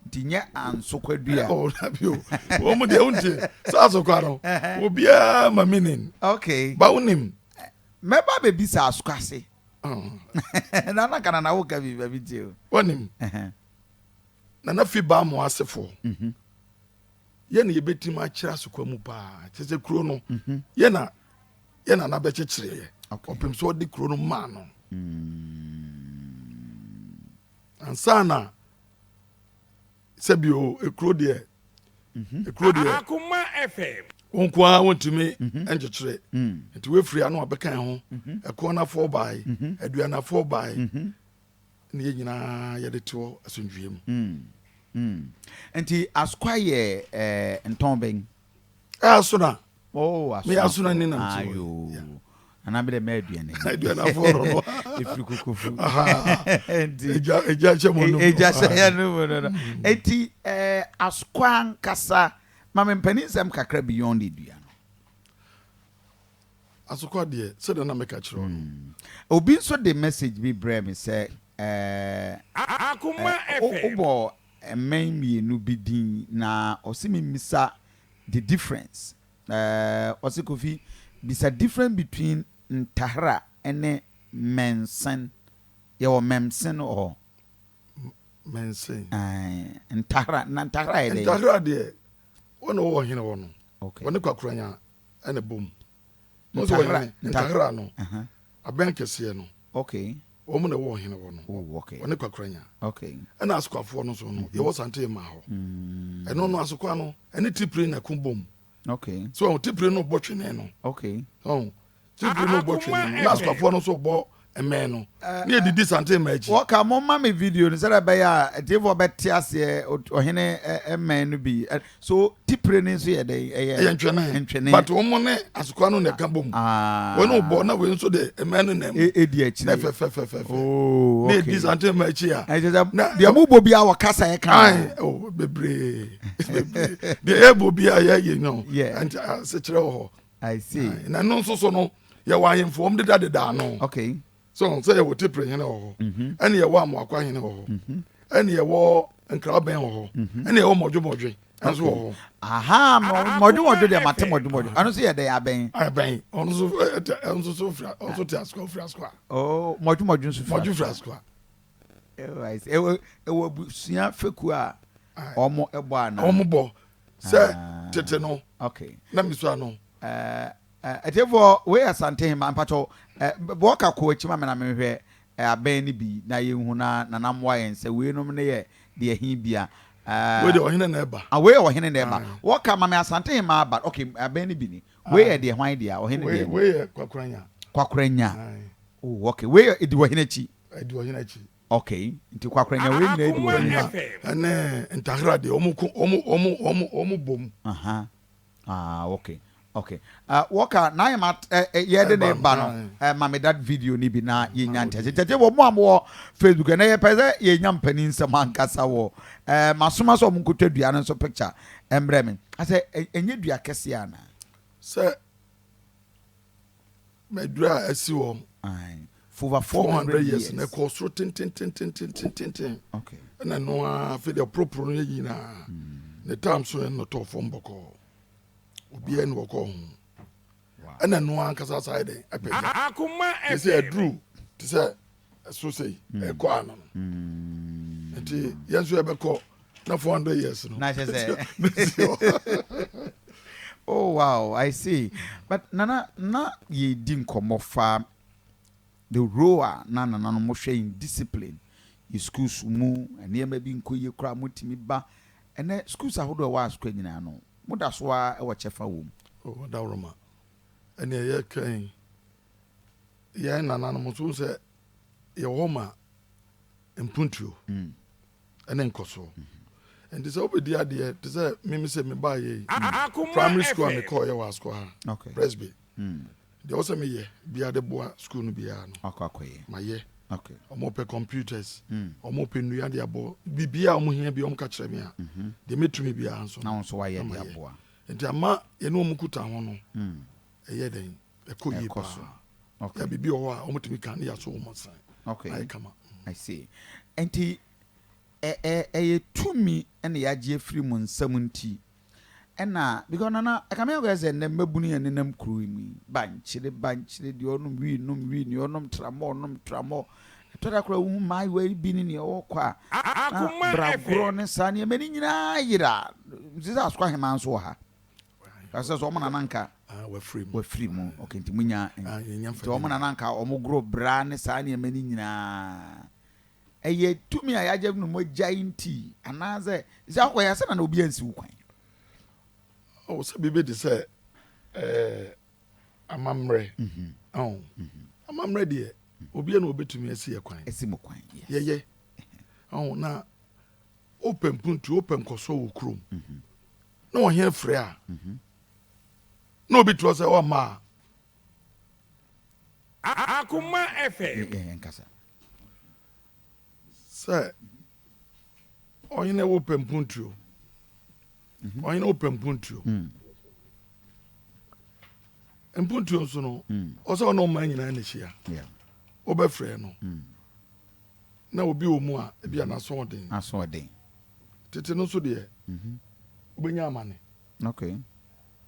Nti nyɛ ansokwa dua. Oh, dabi o. Wɔn mu deɛ wonte sɛ asokwa no. Obiara ma meaning. Okay. Ba wonim. Mɛba bɛbisa asokwa ase. Nana ka nana woka bi baabi tie o. Wonim. Nana fi baa mo asefoɔ. Mhm. Yɛ na yɛbɛtumi akyerɛ asokwa mu paa. Kyerɛ sɛ kuro no mhm. yɛ na yɛ nana bɛkyekyereeɛ ɔpem sɛ ɔde kuro no maa no ansa na sɛbio ekuro deɛ mhm. ekuro deɛ wo nko ara wontumi mhm. nkyekyere mm. nti woafiri ano abɛka ho mhm. ɛkoɔ nafoɔ bae aduanafoɔ bae ne yɛ nyinaa yɛde te hɔ asomdwie mu mm. Mm. Nti asokwa yɛ eh, ntɔn bɛn? Asona. Oh, asona. Me asona ni na nti. Ayo. Yeah. Ana me de me aduane. Aduane afo no no. Efiri kokofu. Nti. Eja eja hyɛ mo no. Eja hyɛ ya no mu no no. Enti eh asokwa ankasa ma me mpanin nsɛm kakra beyond edua no. Asokwa deɛ sɛdeɛ na meka kyerɛ no. Hmm. Obi nso de message bi brɛ me sɛ eh, Akoma eh, FM. wobɔ mmɛn mmienu bi din na ɔse memmisa the difference. Ɛɛ ɔse Kofi bisa difference between ntahra ne mɛnsen. Yɛwɔ mɛmsen wɔ hɔ. Mɛnsen. Ɛɛ ntahra na ntahra yɛ dɛn? Ntahra deɛ wɔn na wɔwɔ ɔhene hɔ no. Okay. Wɔne kwakoranya ɛna ɛbom. Ntahra ntahra no abɛn kɛseɛ no. Okay. Wɔn na ɛwɔ ɔhene hɔ no. Oh, okay. Wɔne kwakoranya. Okay. Ɛna asokwafoɔ no nso no yɛwɔ sante ma hɔ. Ɛno no asokwa no ɛne tipire na ɛko bom. Okay. So wɔn tipire no bɔ twene no. Okay. Wɔn tipire no bɔ twene no na asokwafoɔ no nso bɔ mmɛn no. Ne yɛdidi sante ma akyi. Wɔka mo ma me video no sɛdeɛ ɛbɛyɛ a atiefoɔ bɛte aseɛ ɔhene mmɛn no bi. So tipire no nso yɛ dɛn? Ɛyɛ ɛyɛ ntwene. Ntwene. But wɔn ne asokwa no na ɛka bom. Ah. Wɔn bɔ na wɔn nso de mmɛn no nam. Edi akyire. Na fɛfɛfɛfɛ. Oh, okay. Ne edi sante ma akyi a. Ɛkyɛ sɛ deɛ mo bɔ bi a wɔ kasa yɛ kan. Ayi oh bebree bebree deɛ yɛ bɔ bi a yɛ yɛ no. Yeah. Nti asekyerɛ wɔ hɔ. I see. Na ɛno nso so no yɛwɔ ahemfo wɔn deda deda ano. Okay. So sɛ yɛwɔ tipire hene wɔ hɔ. Mhm. Ɛne yɛwɔ amoakwa hene wɔ hɔ. Mhm. Ɛne yɛwɔ nkrabɛn wɔ hɔ. Mhm. Ɛne yɛwɔ mɔdwemɔdwe nso wɔ hɔ. Aha mɔdwemɔdwe deɛ mate mɔdwemɔdwe ɛno nso yɛ dɛ abɛn. Abɛn ɔno nso ɛno nso so fira ɔno nso te asoa fira asoa. Oh mɔdwemɔdwe nso fira. Mɔdwe fira asoa. Ɛwɔ ɛwɔ abusua fekuo a wɔn bɔ ana. Wɔn bɔ sɛ tete no. Okay. Na misua no. Ɛɛ atiefoɔ wei yɛ Asantehema mpakyɛw bɔɔka kɔ akyi ma me na menhwɛ abɛn no bi na yɛnhu na Nana mmoa yɛn sɛ weinom no yɛ deɛ he bia. Wei deɛ ɔhene na ɛba. Ah wei yɛ ɔhene na ɛba. Wɔka ma me Asantehema aba okay abɛn no bi ni. Wei yɛ deɛ hwan dea ɔhene deɛ ni. Wei yɛ Kwakoranya. Kwakoranya. Oh okay wei yɛ ɛdi ɔhene akyi. Ɛdi ɔhene akyi. Okay nti Kwakoranya wei nyinaa ɛdi ɔhene akyi. Ɛne Ntahra deɛ wɔn ko wɔn wɔn wɔn wɔn bom. Aha. Ah okay okay uh, wɔka na yɛ ma eh, eh, yɛde ne ba no eh, ma me that video ni bi na yɛnya ntease nkyɛkyɛ wɔ mo a mowɔ Facebook ɛnɛ yɛpɛ sɛ yɛnya mpanin nsɛm ankasa wɔ eh, masoma sɛ ɔmo nkotwa dua no nso picture mbrɛ me asɛ ɛnyɛ dua kɛseɛ anaa sɛ madura a asi hɔ for over 400 years na ɛkɔɔ soro tententententententen okay. ɛna ɛno ara afei deɛ poroporo no yɛ nyinaa mm. ne tam so ɛna ɔtɔɔ fam bɔkɔɔ obiara ne wɔkɔɔ ho ɛna ɛno ara ankasa saa yɛ dɛn apagya te sɛ aduru te sɛ ɛso sei mm. ɛkɔ ano no mm. nti yɛn nso yɛbɛkɔ na 400 years no na kyɛ sɛ oh wow i see but nana na yɛdi nkɔmmɔ fa the role a na nananom hwɛ in discipline yɛ schools mu nneɛma bi nkɔ yie koraa motumi ba ɛnɛ schools ahodoɔ ɛwɔ asokwa nyinaa no moda so a ɛwɔ kyɛfa wɔ mu. Oh, dawuroma ɛne ɛyɛ kɛn yɛn nananom nso sɛ yɛwɔ hɔ ma mpuntuo ɛne nkɔsoɔ nti sɛ wobɛdi adeɛ te sɛ mimi sɛ mebaayɛ yi primary school a mekɔɔ yɛ wɔ asokɔ ha Presby deɛ wɔ sɛ meyɛ biara de boa school no biara no mayɛ. Ɔmo pɛ computers, ɔmo pɛ nnua de abɔ biribiara a ɔmo hia bi ɔmo ka kyerɛ me a deɛ mɛtumi biara nso na nso wayɛ de aboa. Nti ama yɛne ɔmo kuta ho no ɛyɛ dɛn ɛkɔ yie paa. Yɛ biribi wɔ hɔ a ɔmo tumi ka ne yɛaso wɔn nsa ayɛ kama. I see. Nti ɛyɛ tumi ɛna yɛagye afiri mu nsam nti ɛna because nana ɛka mi akɔyɛ sɛ nnɛ mmabunu yɛn nenam kuro yi mu yi bankyere bankyere deɛ ɔnom wii nom wii deɛ ɔnom tramɔ ɔnom tramɔ ɛtɔ da koraa wohu mmaayewa yi bi ne nea ɔwɔ kɔ a na bragorɔ ne saa nneɛma no nyinaa yera sɛ sɛ asokɔ ahema nso wɔ ha kasɛ sɛ ɔmo nana nka wafiri mu okay nti munya nti ɔmo nana nka ɔmo goro bra ne saa nneɛma no nyinaa ɛyɛ tumi a yɛagye no mogya nti anaasɛ sɛ akɔyɛ sɛ na obi ansi wo kwan. Ɔwɔ sɛ biribi te sɛ amammerɛ. Amammerɛ deɛ obiara na obetumi asi yɛ kwan. Asi mu kwan. Yɛyɛ. Ɔn na wopɛ mpuntu wopɛ nkɔsoɔ wɔ kurom na ɔhene frɛ a na obi toɔ sɛ ɔmma a. Akoma FM. Nkasa. Sɛ ɔhene wopɛ mpuntuo ɔhene wopɛ mpuntuo mpuntuo nso no ɔsɛ ɔne ɔman nyinaa na hyia wobɛfrɛ no na obi wɔ mu a ebi a n'asoɔden asoɔden. Tete no nso deɛ, wobɛnya amane. Okay.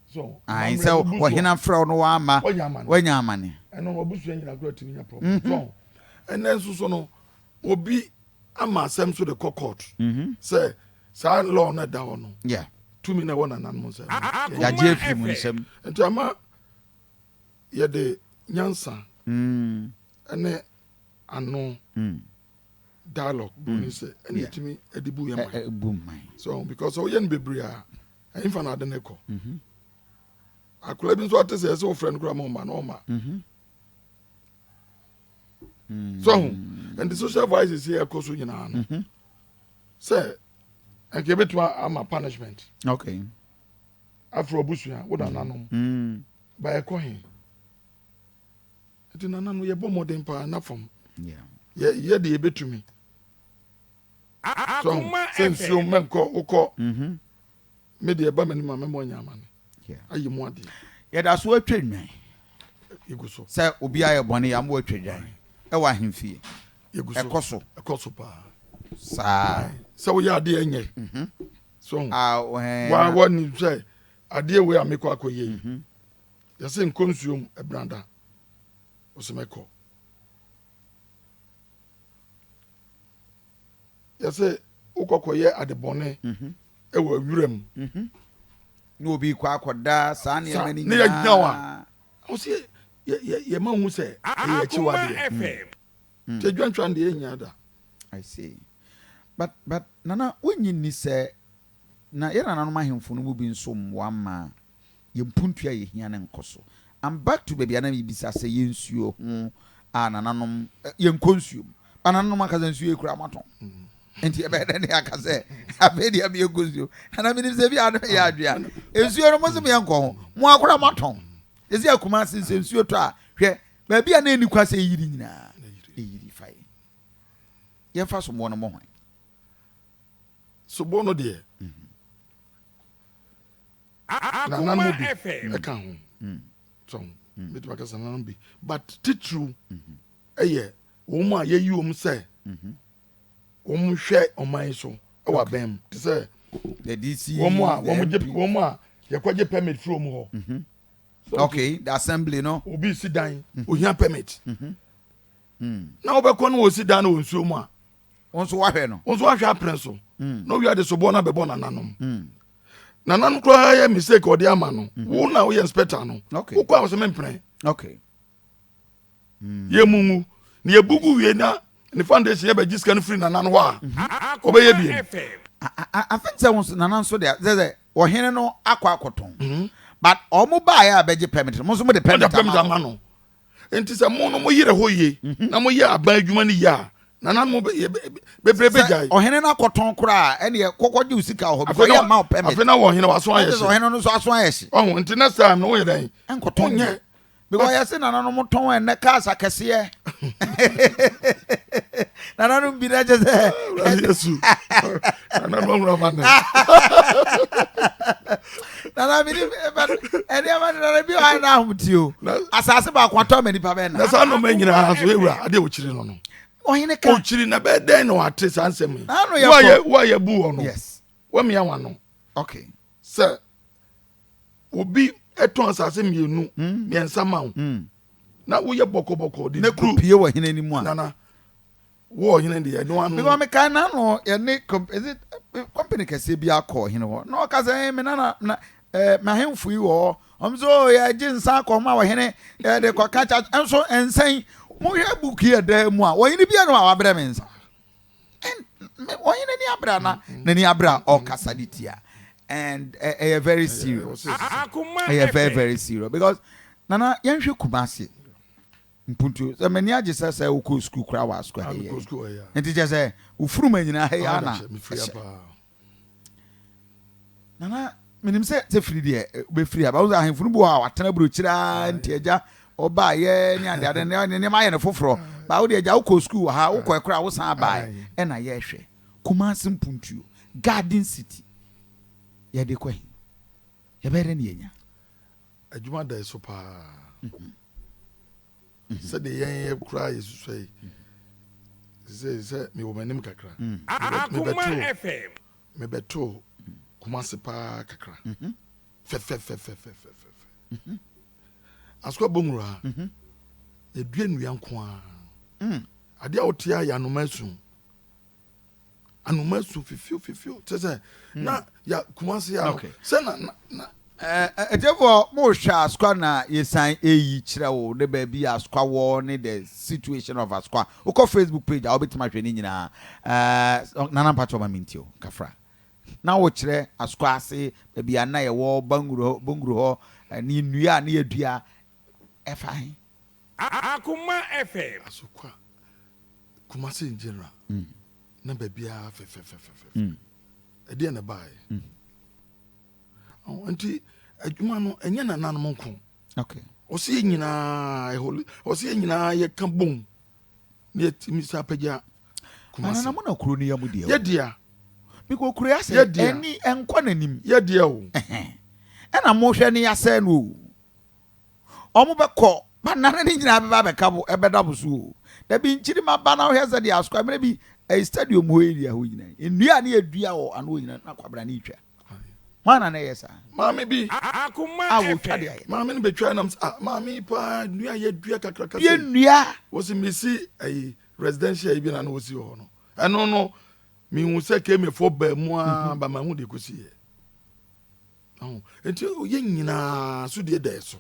So, Ayi sɛ ɔhene afrɛ wo no wamma, wanya amane. Ɛno wabusua nyina koraa tumi nya problem. Mm-hmm. So, ɛnɛ nso so no, obi ama asɛm so de kɔ court. Mm-hmm. Sɛ saa law no ɛda hɔ no. Yeah. Tumi na ɛwɔ nananom nsam. Yagye afiri mu nsam. Nti ama yɛde nyansa mm. ne ano mm. dialogue broni sɛ ɛna yɛtumi de bu yɛn man. Bu man. So because ɔyɛ no bebree a ɛnfa na ade ne kɔ. Mm-hmm. Akwadaa bi nso ate sɛ ɛsɛ ofrɛ no koraa ma ɔma na ɔma. Mm-hmm. So ho nti social vices yɛ ɛkɔ so nyinaa no mm-hmm. sɛ nka ebetumi ama punishment. Okay. Afro abusua wo nananom. Mm. Ba ɛkɔ he. Nti nana no yɛbɔ mmɔden paa na fam. Yɛ yɛ deɛ yɛbɛtumi. So sɛ nsuo mɛnkɔ wokɔ. Mm-hmm. Me deɛ ɛba m'anim a mɛma anya amane. Ayi mu adeɛ. Yɛda so atwa nnwan. Yɛgu so. Sɛ obi ayɛ bɔne yɛ ama watwa dwan ɛwɔ ahemfie. Yɛgu so. Ɛkɔ so. Ɛkɔ so paa. Saa. Sɛ woyɛ adeɛ nyɛ. Mm-hmm. So wa wa nim sɛ adeɛ wei a mekɔ akɔyɛ yi. Mm-hmm. Yɛse nkɔ nsuo mu ɛbrada ɔse mɛkɔ. Yɛse wokɔ kɔyɛ ade bɔne mhm. ɛwɔ awura mu. Mhm. Na obi kɔ akɔda saa nneɛma no nyinaa. Ne yɛgyina hɔ a ɔse yɛma hu sɛ ɛyɛ akyiwadeɛ. Mm. Nti adwantwa deɛ ɛnya da. I see. But but nana wonyi nni sɛ na yɛn nananom ahemfo no mu bi nso mmoa mmaa Yɛn mpuntuo a yɛhia no nkɔ so. I'm back to baabi a na mebisa sɛ yɛn nsuo ho a nananom, yɛnkɔ nsuo mu. Ba nananom ankasa nsuo yi koraa moatɔn. Nti ɛbɛyɛ dɛ ne aka sɛ afei deɛ meyɛnkɔ nsuo. Nana menim sɛ bi a no yɛ adwe a. Nsuo no mo se meyɛnkɔ ho. Mo akora moatɔn. Ɛsi akuma ase sɛ nsuo tɔ a hwɛ baabi a na ɛni kwa sɛ ɛyiri nyinaa ɛyiri fa yɛ. Yɛmfa soboɔ no mmɔ hwan? Soboɔ no deɛ. Nananom bi ɛka ho so mɛtumi aka sɛ nananom bi but titiriw ɛyɛ wɔn a yɛyi wɔn sɛ wɔn hwɛ ɔman so ɛwɔ abɛn mu te sɛ wɔn a wɔn gye wɔn a yɛkɔgye permit firi wɔn hɔ. Mhm. Okay, the assembly no. Obi si dan mhm. ohia permit. Mhm. Mm. Na wobɛkɔ no wɔsi dan no wɔ nsuo mu a. Wo nso woahwɛ no. Wo nso woahwɛ apene so. Mm. Na owia de soboɔ no abɛbɔ nananom. Mm. Nananom koraa yɛ mistake ɔde ama no. Mm. Wo na woyɛ inspector no. Okay. Wokɔ a wɔsɛ mempene. Okay. Mm. Yɛ mu ngu. Na yɛbugu wie na ne foundation yɛ bɛgye sika no firi nana no hɔ a. Mhm. Ɔbɛyɛ biem. I think sɛ wo nana nso de sɛ sɛ ɔhene no akɔ akɔtɔn. Mm-hmm. But ɔmo baeɛ a bɛgye permit no mo nso mo de permit ama no. Nti sɛ mo no mo yerɛ hɔ yie mhm. na mo yɛ aban adwuma no yie a nananom bebree bɛgyae. Ɔhene no akɔtɔn koraa ɛneɛ kɔkɔ gye wo sika wɔ hɔ because yɛ mma wo permit. Afei na wɔ ɔhene waso ayɛ hye. Ɔhene no nso aso ayɛ hye. Ɔho nti next time no woyɛ dɛn? Nkɔtɔn nyɛ. Because yɛse nananom tɔn ɛnɛ cars akɛseɛ. Nananom bi na kyɛ sɛ. Yesu. Nananom ahunu amane. Nana mi ni nneɛma no nana bi wɔ ha na ahom ti o. Asase baako atɔ ama nipa bɛn na. Na saa nneɛma nyinaa so ewura adeɛ ɔkyiri no no. Ɔhene ka. Ɔkyiri na bɛyɛ dɛn na wate saa nsɛm yi. N'ano yɛ kɔ. Wo a yɛ bu wɔ no. Yes. Wamia wano. Okay. Sɛ obi ɛtɔn asase mmienu hmm. mmiɛnsa ma wo. Hmm. Na woyɛ bɔkɔbɔkɔ de duru. Ne kɔ pie wɔ hene anim a. Nana. Wo ɔhene deɛ ɛno ano. Because mekae na no yɛne is it company kɛseɛ bi akɔ ɔhene hɔ na ɔka sɛ eh, me nana na eh, m'ahemfo yi wɔ hɔ ɔm sɛ oh, yɛgye nsa akɔ ma ɔhene yɛde kɔka kya nso nsa yi mohwɛ book yi ɛda mu a ɔhene bi no a wabrɛ me nsa ɔhene ni abrɛ na n'ani abrɛ a ɔkasa de tia and ɛyɛ very serious ɛyɛ very very serious because nana yɛnhwɛ Kumasi Mpuntuo sɛ m'ani agye sɛ sɛ wokɔ sukuu koraa wɔ asukuu ha yi nti kyɛ sɛ wofuruma nyinaa ha yi ana ɛhyɛ nana menim sɛ sɛ firi deɛ wobɛfiri aba wo sɛ ahemfo no bi wɔ hɔ a watena aburokyiri ara nti agya ɔbaayɛ ne adeade ne nneɛma ayɛ no foforɔ baa wode agya wokɔ sukuu wɔ ha wokɔ ɛkora wosan baeɛ ɛna yɛhwɛ Kumasi mpuntuo Garden City yɛde kɔ he yɛbɛyɛ dɛ ne yɛnya Adwuma da so paa. Sɛdeɛ yɛn yɛ koraa yɛsusua yi, sɛ sɛ mewɔ m'anim kakra. Akoma FM. Mebɛtoo Kumasi paa kakra. Fɛfɛfɛfɛfɛfɛfɛ. Asukwa Bongoro ha, yɛdua nnua nko ara. Adeɛ a wote a yɛ anoma asu. Anoma asu fifio fifio. Kyerɛ sɛ na ya Kumasi ha no sɛ na na na. Ɛtiɛfoɔ mo hwɛ Asukwa na yɛsan ɛyi kyerɛ wo ne baabi a Asukwa wɔ ne the situation of Asukwa. Wokɔ Facebook page a wobɛtumi ahwɛ ne nyinaa. Ɛɛ Nana mpakyɛw ma mentie o kafra. Na wokyerɛ Asukwa ase baabi a na yɛwɔ Banguro Bonguro hɔ ne nnua a ne yɛdua ɛfa he? Akoma FM. Asukwa, Kumasi in general, na baabiara fɛfɛfɛfɛfɛ. Ɛdeɛn na ɛbaeɛ? Nti adwuma no ɛnyɛ nananom nko. Ɔsɛ yɛ nyinaa ɛhɔ ɔsɛ yɛ nyinaa yɛka bom na yɛtumi sɛ apagya Kumasi. Nana mo na kuro no yɛ mo deɛ. Yɛ dea. Because kuro yɛ asɛ ɛni ɛnkɔ n'anim. Yɛ dea o. Ɛna mo hwɛ ne yasɛ no o. Ɔmo bɛkɔ ba nana ne nyinaa bɛba abɛka bo ɛbɛda bo so o. Dabi nkyiri ma ba na wohwɛ sɛ deɛ asokwa mmerɛ bi ɛyɛ stadium hɔ area hɔ nyinaa nnua a ne yɛ dua wɔ ano hɔ nyinaa na kwabena ne twa. Hwan na na ɛyɛ saa? Maame bi. Akoma A wɔtwa de FM. ayɛ. Maame no bɛtwa nam sɛ ah maame yi paa nnua yɛ dua kakraka Dua sei. nnua. Wɔsi mesi ayi residential yi bi na na wɔsi wɔ hɔ no. Ɛno no mehu sɛ kemefoɔ baa mu ara ba mahu deɛ kɔsi yɛ. Ɔho nti yɛn nyinaa so deɛ da yɛ so.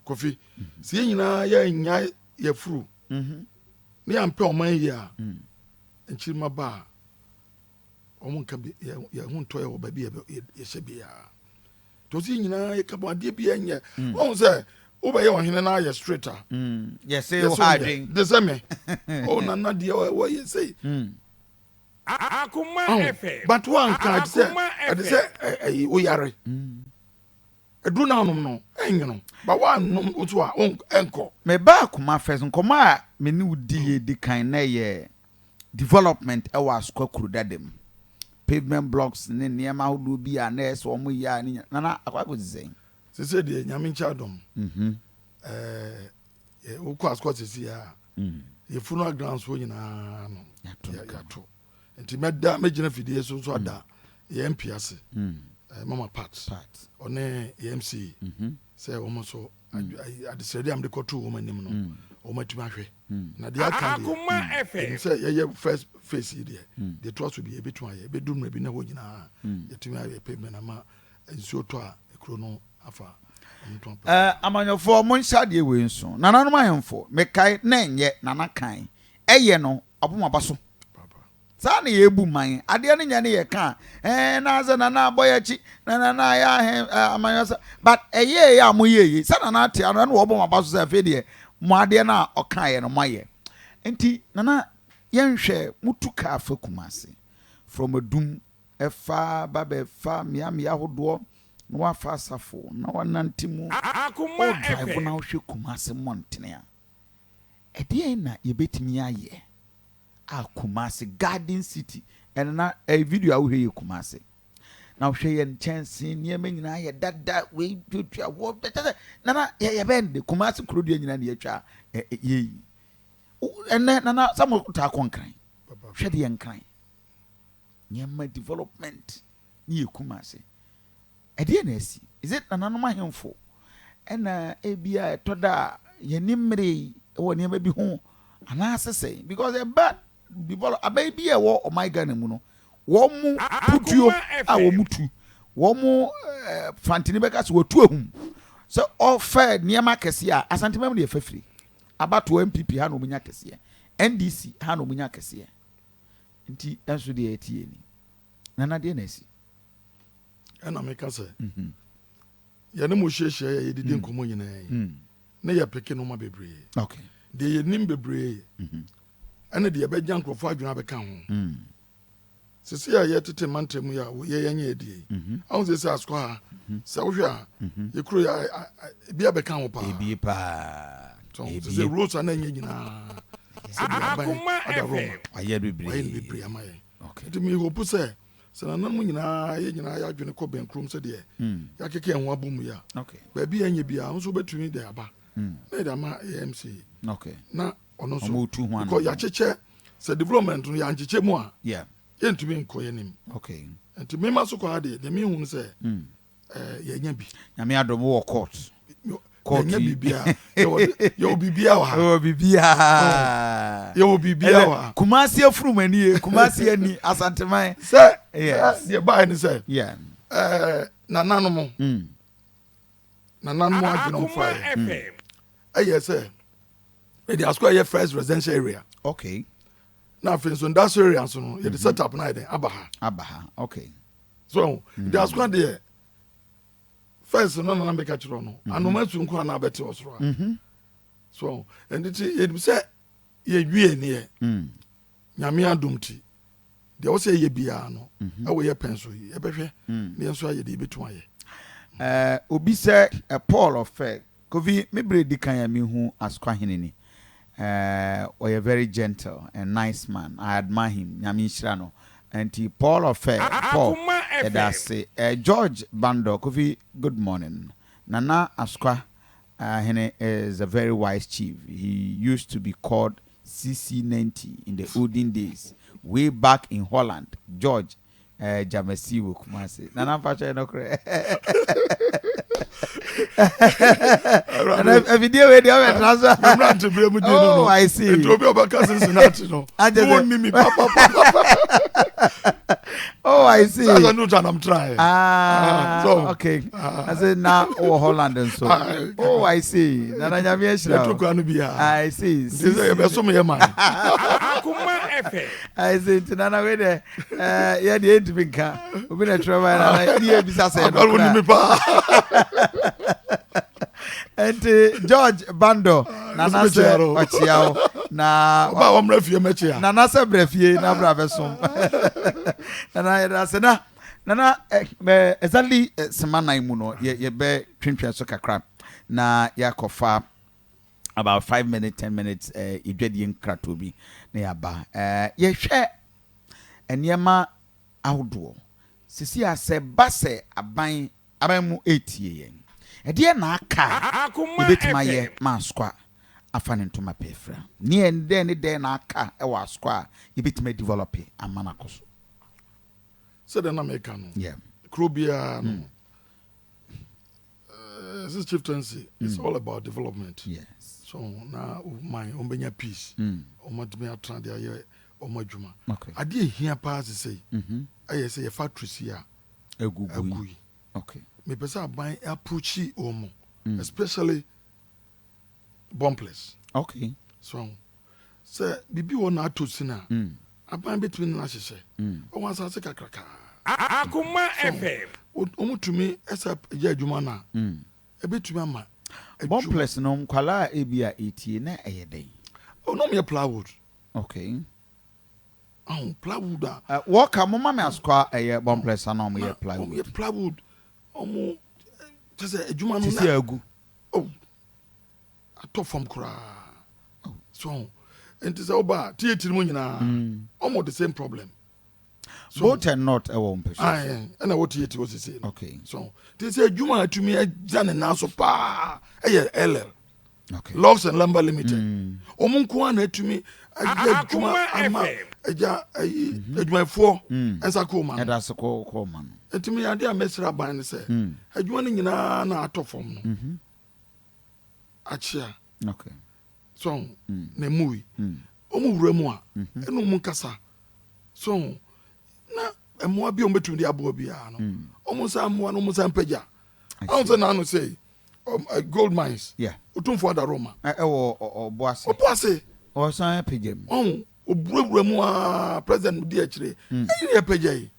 Kofi sɛ yɛn nyinaa yɛnya yɛfuru ne yɛampɛ ɔman yi a nkyirima ba a Wɔn nka bi yɛn yɛn ho ntɔ yɛ wɔ baabi a yɛhyɛ biara. Tɔ sɛ nyinaa yɛka bɔ adeɛ bi ɛnyɛ. Mm. Wɔn sɛ wobɛyɛ ɔhene na ayɛ straight a. Mm. Yɛsɛ wo ha adwen. De sɛ me. O nana deɛ wɔyɛ sei. Mm. Akoma FM. But wɔn nka ɛde sɛ ɛde sɛ ɛyi woyare. Aduru na anom no ɛnyono ba woannom nso a ɛnkɔ. Mebaa Akoma first nkɔmmɔ a me ne wo diiɛ di kan na ɛyɛ development ɛwɔ Asokwa kuro dada mu. Pavement blocks ne nneɛma ahodoɔ bi a na ɛyɛ sɛ wɔn yɛ a ne nyina Nana akɔ akɔsi sɛn? Sese deɛ Nyame nkyɛ adom ɛɛ wokɔ Asokwa sese a yɛ funeral grounds hɔ nyinaa no yɛato Nti mɛda mɛgyina fidie so nso ada yɛn MP ase eh, Mama Pat ɔne yɛn MC sɛ wɔn nso adesrɛdeɛ a mede kɔtoo wɔn anim no wɔn atumi ahwɛ na deɛ aka deɛ ɛnim sɛ yɛyɛ first phase yi deɛ deɛ toa so bi yɛbɛtumi ayɛ ɛbɛdu mmerɛ bi na hɔ nyinaa yɛtumi ayɛ pavement ama nsuo tɔ a kuro no afa. Eh, amanyɔfoɔ monhyɛ adeɛ wei nso. Nananom ahemfo, mekae na ɛnyɛ Nana kan. Ɛyɛ no, ɔbɔ mo aba so. Saa na yɛbu man. Adeɛ no nyɛ ne yɛ ka a, ɛɛ na sɛ Nana abɔ yɛ akyi, na Nana ayɛ ahe, ɛɛ amanyɔ sɛ. But ɛyɛɛ yɛ a moyɛɛ yei. Sɛ Nana ate ano, ɛna wɔbɔ mo aba so sɛ afei deɛ mo adeɛ no a ɔkaeɛ no moayɛ. Nti Nana yɛnhwɛ, motu kaa fa Kumasi from Adum ɛfa ba bɛfa mmeammea ahodoɔ na wafa asafo na wanante mu. Akoma Wo drive FM. na wohwɛ Kumasi mmɔntene a, ɛdeɛn na yɛbɛtumi ayɛ a Kumasi Garden City ɛno na ɛyɛ video a wohwɛ yɛ Kumasi na wohwɛ yɛ nkyɛnse nneɛma nyinaa yɛ dada wei tuatua wɔ kyɛ sɛ nana yɛ yɛbɛn de Kumasi kuro deɛ nyinaa na yɛatwa yɛyi ɛnɛ nana sɛ mo taa kɔ nkran hwɛ deɛ nkran nneɛma development ne yɛ Kumasi Ɛdeɛn na asi? Is it nananom ahemfo ɛna ebia ɛtɔ da a yɛn ani mmere wɔ nneɛma bi ho anaasɛ sɛn? Because ɛba develop aban bi a ɛwɔ ɔman Ghana mu no, wɔn mo putuo a wɔn mo tu, wɔn mo eh, fantini bɛka sɛ wɔtu ahum sɛ ɔfɛ nneɛma akɛseɛ a Asanteman mu deɛ ɛfa firi. Abatoɔ NPP ha na wɔn nya kɛseɛ, NDC ha na wɔn nya kɛseɛ. Nti ɛnso deɛ ɛte yɛ ni. Nana deɛ na asi? Ɛna meka sɛ yɛne mo hyiahyia yɛ yɛdidi mm. nkɔmmɔ nyinaa yi mm. ne yɛpeke noma bebree deɛ yɛnim bebree mm-hmm. ɛne deɛ yɛbɛgya nkurɔfoɔ adwene abɛka ho mm. sisi a yɛtete mantam yi a yɛyɛ nyɛ adie yi mm-hmm. ahu sɛ sɛ asokɔ ha mm-hmm. sɛ wohwɛ a yɛkuro yɛ ebi abɛka ho paa ebie paa sɛ roads a na ɛnyɛ nyinaa sɛ deɛ aban ada roma wayɛ bebree ama yɛn nti mehope sɛ Sɛ nananom nyinaa, yɛn nyinaa yɛ adwene kɔ bɛnkurom sɛdeɛ yɛakeka yɛn ho abɔ mu yi a, baabi a ɛnyɛ biara nso wobɛtumi de aba na yɛde ama yɛ MC na ɔno nso because yɛakyekyɛ sɛ development no yɛankyekyɛ mu a yɛntumi nkɔ yɛn anim. Nti mema so kɔ ha deɛ, deɛ mehu no sɛ yɛnya bi. Nyame adom wɔ court. Court Yɛnya yi. biribiara. Yɛwɔ biribiara wɔ ha. Yɛwɔ biribiara. Yɛwɔ biribiara wɔ ha. Kumasi afurum ani ye, Kumasi ani, Asanteman. Sɛ Yes. deɛ baeɛ ne sɛ Yeah. Nananom nananom adwene Akoma ɔmfaeɛ FM. ɛyɛ sɛ yɛde Asukwa yɛ first residential area. Na afei nso industrial area nso no yɛde set up na ayɛ dɛn aba ha. Aba ha. Okay. So nti Asukwa deɛ, first no nana bɛka kyerɛ no anoma su nko ana bɛte wɔ soro a so ɛnti ti yɛnim sɛ yɛwie neɛ Nyame adom ti deɛ wɔ sɛ yɛyɛ biara no ɛwɔ yɛ pɛn so yi, yɛbɛhwɛ ne yɛn nso ayɛ deɛ yɛbɛtum ayɛ. Obi sɛ Paul ɔfɛ Kofi, me bere di kan a mehu Asukwa ni, ɔyɛ very gentle and nice man. I admire him. Nyame nhyira no. Nti Paul ɔfɛ Paul, Akoma ɛda FM. ase. George Bando Kofi, good morning. Nana Asukwa Hene is a very wise chief. He used to be called CC90 in the olden days, way back in Holland. George Jamasi wɔ Kumasi. Nana, mpakyɛ, nokorɛ? Nana, afidie wei deɛ ɔbɛtena so. Mmerante berɛ mu di no no. Oh, I see. Nti obi a ɔbɛka Cincinnati no Agye sɛ- wonni mi papapapa. Oh, I see. Sɛ sɛ no twanam traeɛ. Ah, okay. Ah. I say na wɔ Holland nso. Ah, Oh, I see. Nana, Nyame ahyira yɛto wo. kwan no biara. I see. Nti sɛ yɛbɛsom yɛ man. Akoma FM. I see. Nti Nana wei deɛ yɛ deɛ yɛntumi nka. Obi na twerɛ ma Nana ne yɛ bisa sɛ Akɔre wonni mi paa. Nti George Bando, Nana nso sɛ mekyia no. ɔkyea wo na Ɔba a wɔmmra fie mɛkyea. Nana sɛ brɛ fie na bra bɛsom Nana. Yɛda ase na Nana exactly sema nan mu no yɛbɛ twentwɛn so kakra na yɛakɔfa about 5 minutes, 10 minutes yɛdwadie nkratoɔ bi na yɛaba. Yɛhwɛ nneɛma ahodoɔ sisi a sɛ ba sɛ aban mu ɛretie yɛn, ɛdeɛ na aka a Akoma yɛbɛtumi ayɛ FM. ma Asokwa afa ne ntoma pɛɛfira ne dɛn ne dɛn na aka ɛwɔ Asokwa a yɛbɛtumi adevelop ama no akɔ so? Sɛdeɛ na meka no, kuro biara no, this chieftaincy is all about development. So na man ɔmbɛnya peace, ɔmatumi atena de ayɛ ɔmo adwuma. Adeɛ ehia paa sesei ɛyɛ sɛ yɛ factories yi a agugu yi. Agu yi. Mepɛ sɛ aban approach wɔn, especially Bompless. So sɛ biribi wɔ na atɔ si no a, aban bɛtumi ne no ahyehyɛ ɔwɔ asase kakrakaa. Akoma FM. Ɔmo tumi ɛsɛ yɛ adwuma no a, ɛbɛtumi ama adwuma. Bompless no, nkwalaa a ebi a etie na ɛyɛ dɛn? Ɔno ɔmo yɛ plywood. Aho plywood a Wɔka mo ma me Asokwa ɛyɛ Bompless ana ɔmo yɛ na ɔmo plywood? Yɛ plywood. Ɔmo kyɛ sɛ adwuma no sisi na agu. Oh, atɔ fam koraa so nti sɛ woba a tietiri mu nyinaa ɔmo the same problem so. Both and not ɛwɔ mpɛ so. Aye, ɛna wɔ tietiri hɔ sisi no. So nti sɛ adwuma a atumi agya ne nan so paa ɛyɛ LL Logs and Lumber Limited. Ɔmo nko ara na atumi ayɛ adwuma Akoma ama FM. agya ayi adwumayɛfoɔ nsa kɔɔ ma no. Ɛda so kɔ ma no. Nti mi ade a mɛsrɛ aban no sɛ adwuma no nyinaa na atɔ fam no akyea so na emu yi ɔmo wura mu a ɛna ɔmo nkasa so na mmoa bi a ɔmo bɛtumi de aboa biara no, ɔmo nsa mmoa no, ɔmo nsa mpagya ahun sɛ n'ano sɛ gold mines Otumfoɔ Adaroma. Ɛwɔ ɔbo ase. Ɔbo ase. Ɔsan apagya mu. Ɔho oburawura mu aa, president di akyire ɛyi ne yɛpagya yi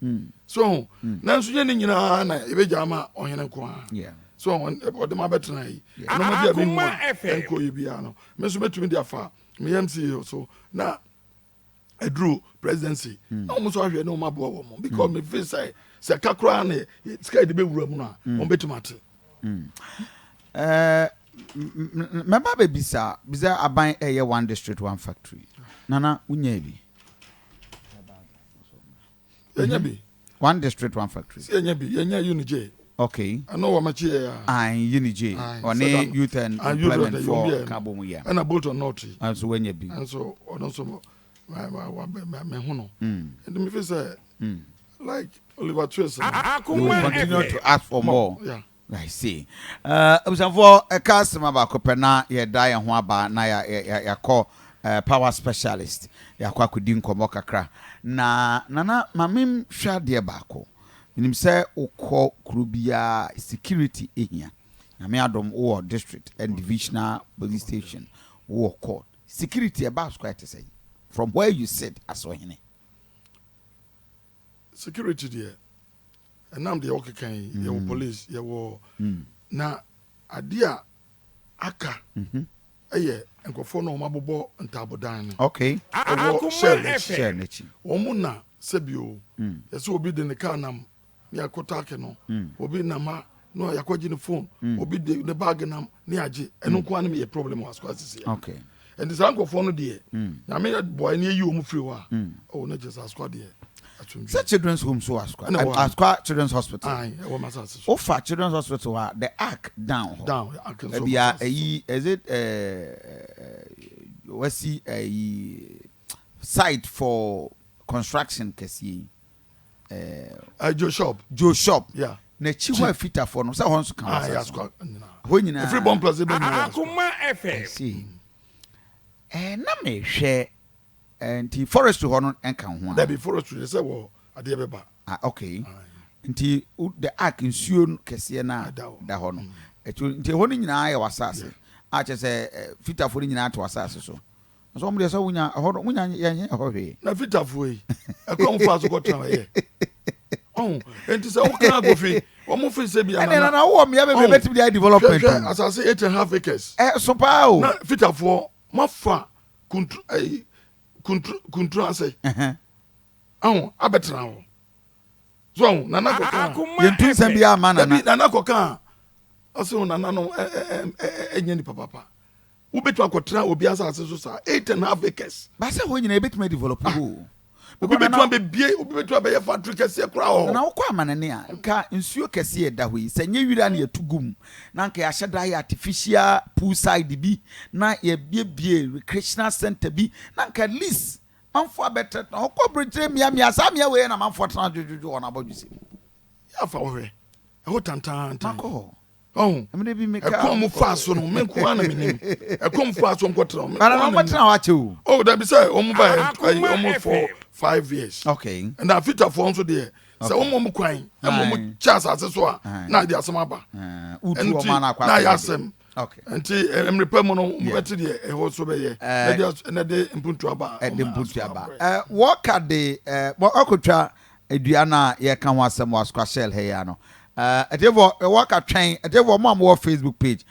so, nanso yɛ ne nyinaa na yɛbɛgya ama ɔhene nko a so ɔde ma bɛtena yi nneɛma bi a mehu Akoma a FM. ɛnkɔ yɛ biara no, me nso mɛtumi de afa me MCE so na aduru presidency na wɔn nso ahwɛ ne wɔn aboa wɔn, because me feel sɛ sɛ ka koraa ne sika yɛde bɛwura mu no a, wɔn bɛtumi ate. Mɛba bɛbisa bisa aban ɛyɛ one district one factory. Nana, wonya bi? Yɛnya bi. One district one factory. Sɛ yɛnya bi, yɛnya Unigye. Ɛno wɔ mɛkyi yɛ a. Unigye. Aye, ɔne youth and youth employment and for yɛ ka bɔ mu yɛ. Ɛna Bolton North yi. Nso woanya bi? Nso ɔno nso mehu no, nti mefi sɛ Like Oliver Twist no. You will Akoma continue FM. to ask for more. Yeah. I see. Abusuafoɔ, ɛka asɛm baako pɛ na yɛda yɛn ho aba na yɛakɔ power specialist, yɛakɔ akɔdi nkɔmmɔ kakra. Na Nana, ma menhwɛ adeɛ baako. Menim sɛ wokɔ kuro biara, security ehia. Nyame adom, wowɔ district and divisional police station, wowɔ court. Security ɛba so ɛte sɛ from where you sit as ɔhene? Security deɛ, ɛnam deɛ wɔkeka yi, yɛwɔ police, yɛwɔ na adeɛ a aka ɛyɛ nkurɔfoɔ no a wɔn abobɔ ntaabodan no ɛwɔ Akoma Shell akyi. FM. Shell n'akyi. Wɔn mu na sɛbio yɛsɛ obi de ne kaa nam ne akɔ taake no, obi nam ha na yɛakɔgye ne phone, obi de ne bag nam ne agye. Ɛno nko ara no yɛ problem wɔ Asokwa sisi yɛ. Nti saa nkurɔfoɔ no deɛ, Nyame boa ne yɛyi wɔn firi hɔ a, ɔwɔ ne kyerɛ sɛ Asokwa deɛ, asomdwe. Sɛ children's home so Asokwa? Ɛna ɛwɔ ha. Asokwa Children's Hospital. Ayi, ɛwɔ masase so. Wofa Children's Hospital a, the arc down hɔ. Down arc nso Ebi a wɔ masase so. Ɛyi, is it wasi ɛyi site for construction kɛseɛ yi? Joe Shop. Joe Shop. N'akyi hɔ a fitafoɔ no sɛ hɔ nso ka Ah, yɛ wɔ Asokwa nyinaa. hɔ nyinaa. Efiri bɔn plus ebe nyinaa yɛ Asokwa. Akoma I FM. see. Na mehwɛ nti forestry hɔ no nka ho a? Dabi, forestry de sɛ wɔ adeɛ bɛba. Ah, okay. Nti the ark nsuo no kɛseɛ no a Ɛda hɔ. da hɔ no ɛtu, nti ɛhɔ no nyinaa yɛ w'asase a kyerɛ sɛ fitafoɔ no nyinaa te w'asase so nso wɔn deɛ sɛ wonya ɛhɔ no, wonya yɛnyɛ ɛhɔ hwee. Na fitafoɔ yi, ɛkwan mo fa so kɔtena ɛyɛ ɔn, nti sɛ woka Kofi, wɔn fi sɛ bi ɛnna nana wowɔ mmea bebree Ɔn. bɛtumi de ayɛ development. Hwɛ, O. asase 8.5 acres. Ɛ so paa o. Na fitafoɔ mafa kuntru, ɛyi, kuntru ase ɔn abɛtena hɔ so ɔn nana kɔka. Akoma Yɛntu nsɛm FM. bi ama nana. Dabi, nana kɔka a, ɔsɛ o nana no ɛ ɛ ɛ ɛnyɛ nipa papa, wobɛtumi akɔtena obi asase so saa 8.5 acres. Baasa hɔ nyinaa yɛbɛtumi adevelop hɔ o. Obi Because bɛtumi nana abɛbie, obi bɛtumi abɛyɛ factory kɛseɛ koraa wɔ hɔ. Na wokɔ amanane a, nka nsuo kɛseɛ ɛda hɔ yi, sɛ nyɛ wira na yɛtu gu mu na nka yɛahyɛ da yɛ artificial pool side bi na yɛbiebie recreational center bi na nka at least manfoɔ abɛtɛtena hɔ. Kɔ aburokyire mmeammea saa mmea wei na manfoɔ tena dwodwodwo wɔ n'abɔdwesɛ mu. Yɛafa wo hwɛ ɛhɔ tantantan. Makɔ hɔ. Ɔho. Ɛmɛ bi meka. Ɛkɔn mu fa so no, me nko ara na menim ɛkɔn mu fa so nkɔtena me Nana nko ara na na wɔtena menim. hɔ akyɛ o. Oh, dabi, sɛ wɔn ba yɛ Akoma almost 4 FM. 5 years. Na fitafoɔ nso deɛ, sɛ wɔn mo kwan ɛma wɔn kyɛ asase so a, na de asɛm aba. Wotu Ɛno wɔn nti ana akɔ na ayɛ akɔyɛ asɛm. Nti Nti mmerepɛ mu no, mobɛte deɛ ɛhɔ so bɛyɛ na de mpuntu aba. Ɛde ɔma mpuntu aso aba. abrɛ. Wɔka de ɔkɔtwa dua no a yɛka ho asɛm wɔ Asokwa Shell ha yi ano. Ɛtiɛfoɔ, wɔka twɛn. Ɛtiɛfoɔ mo a mowɔ Facebook page,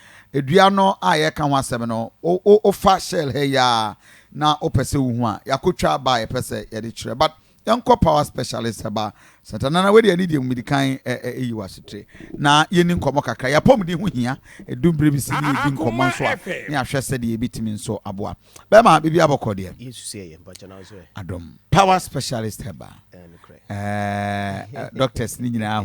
dua no a yɛka ho asɛm no, wofa Shell ha yi a na wopɛ sɛ wohu a, yɛakɔtwa aba a yɛpɛ sɛ yɛde kyerɛ, but yɛnkɔ Power Specialist Herbal Center. Nana, wei deɛ ne deɛ mu medi kan ɛyi wɔ asetire na yɛni nkɔmmɔ kakra. Yɛapɔmuden ho hia ɛdum berɛ bi si ne yɛdi nkɔmmɔ nso a FM. ne yɛahwɛ sɛdeɛ yɛbɛtumi nso aboa bɛma biribi abɔkɔ deɛ. Yesu sɛ yɛ mpakyɛ na so ɛ. Adom. Power Specialist Herbal Nokorɛ. Doctors ne nyinaa.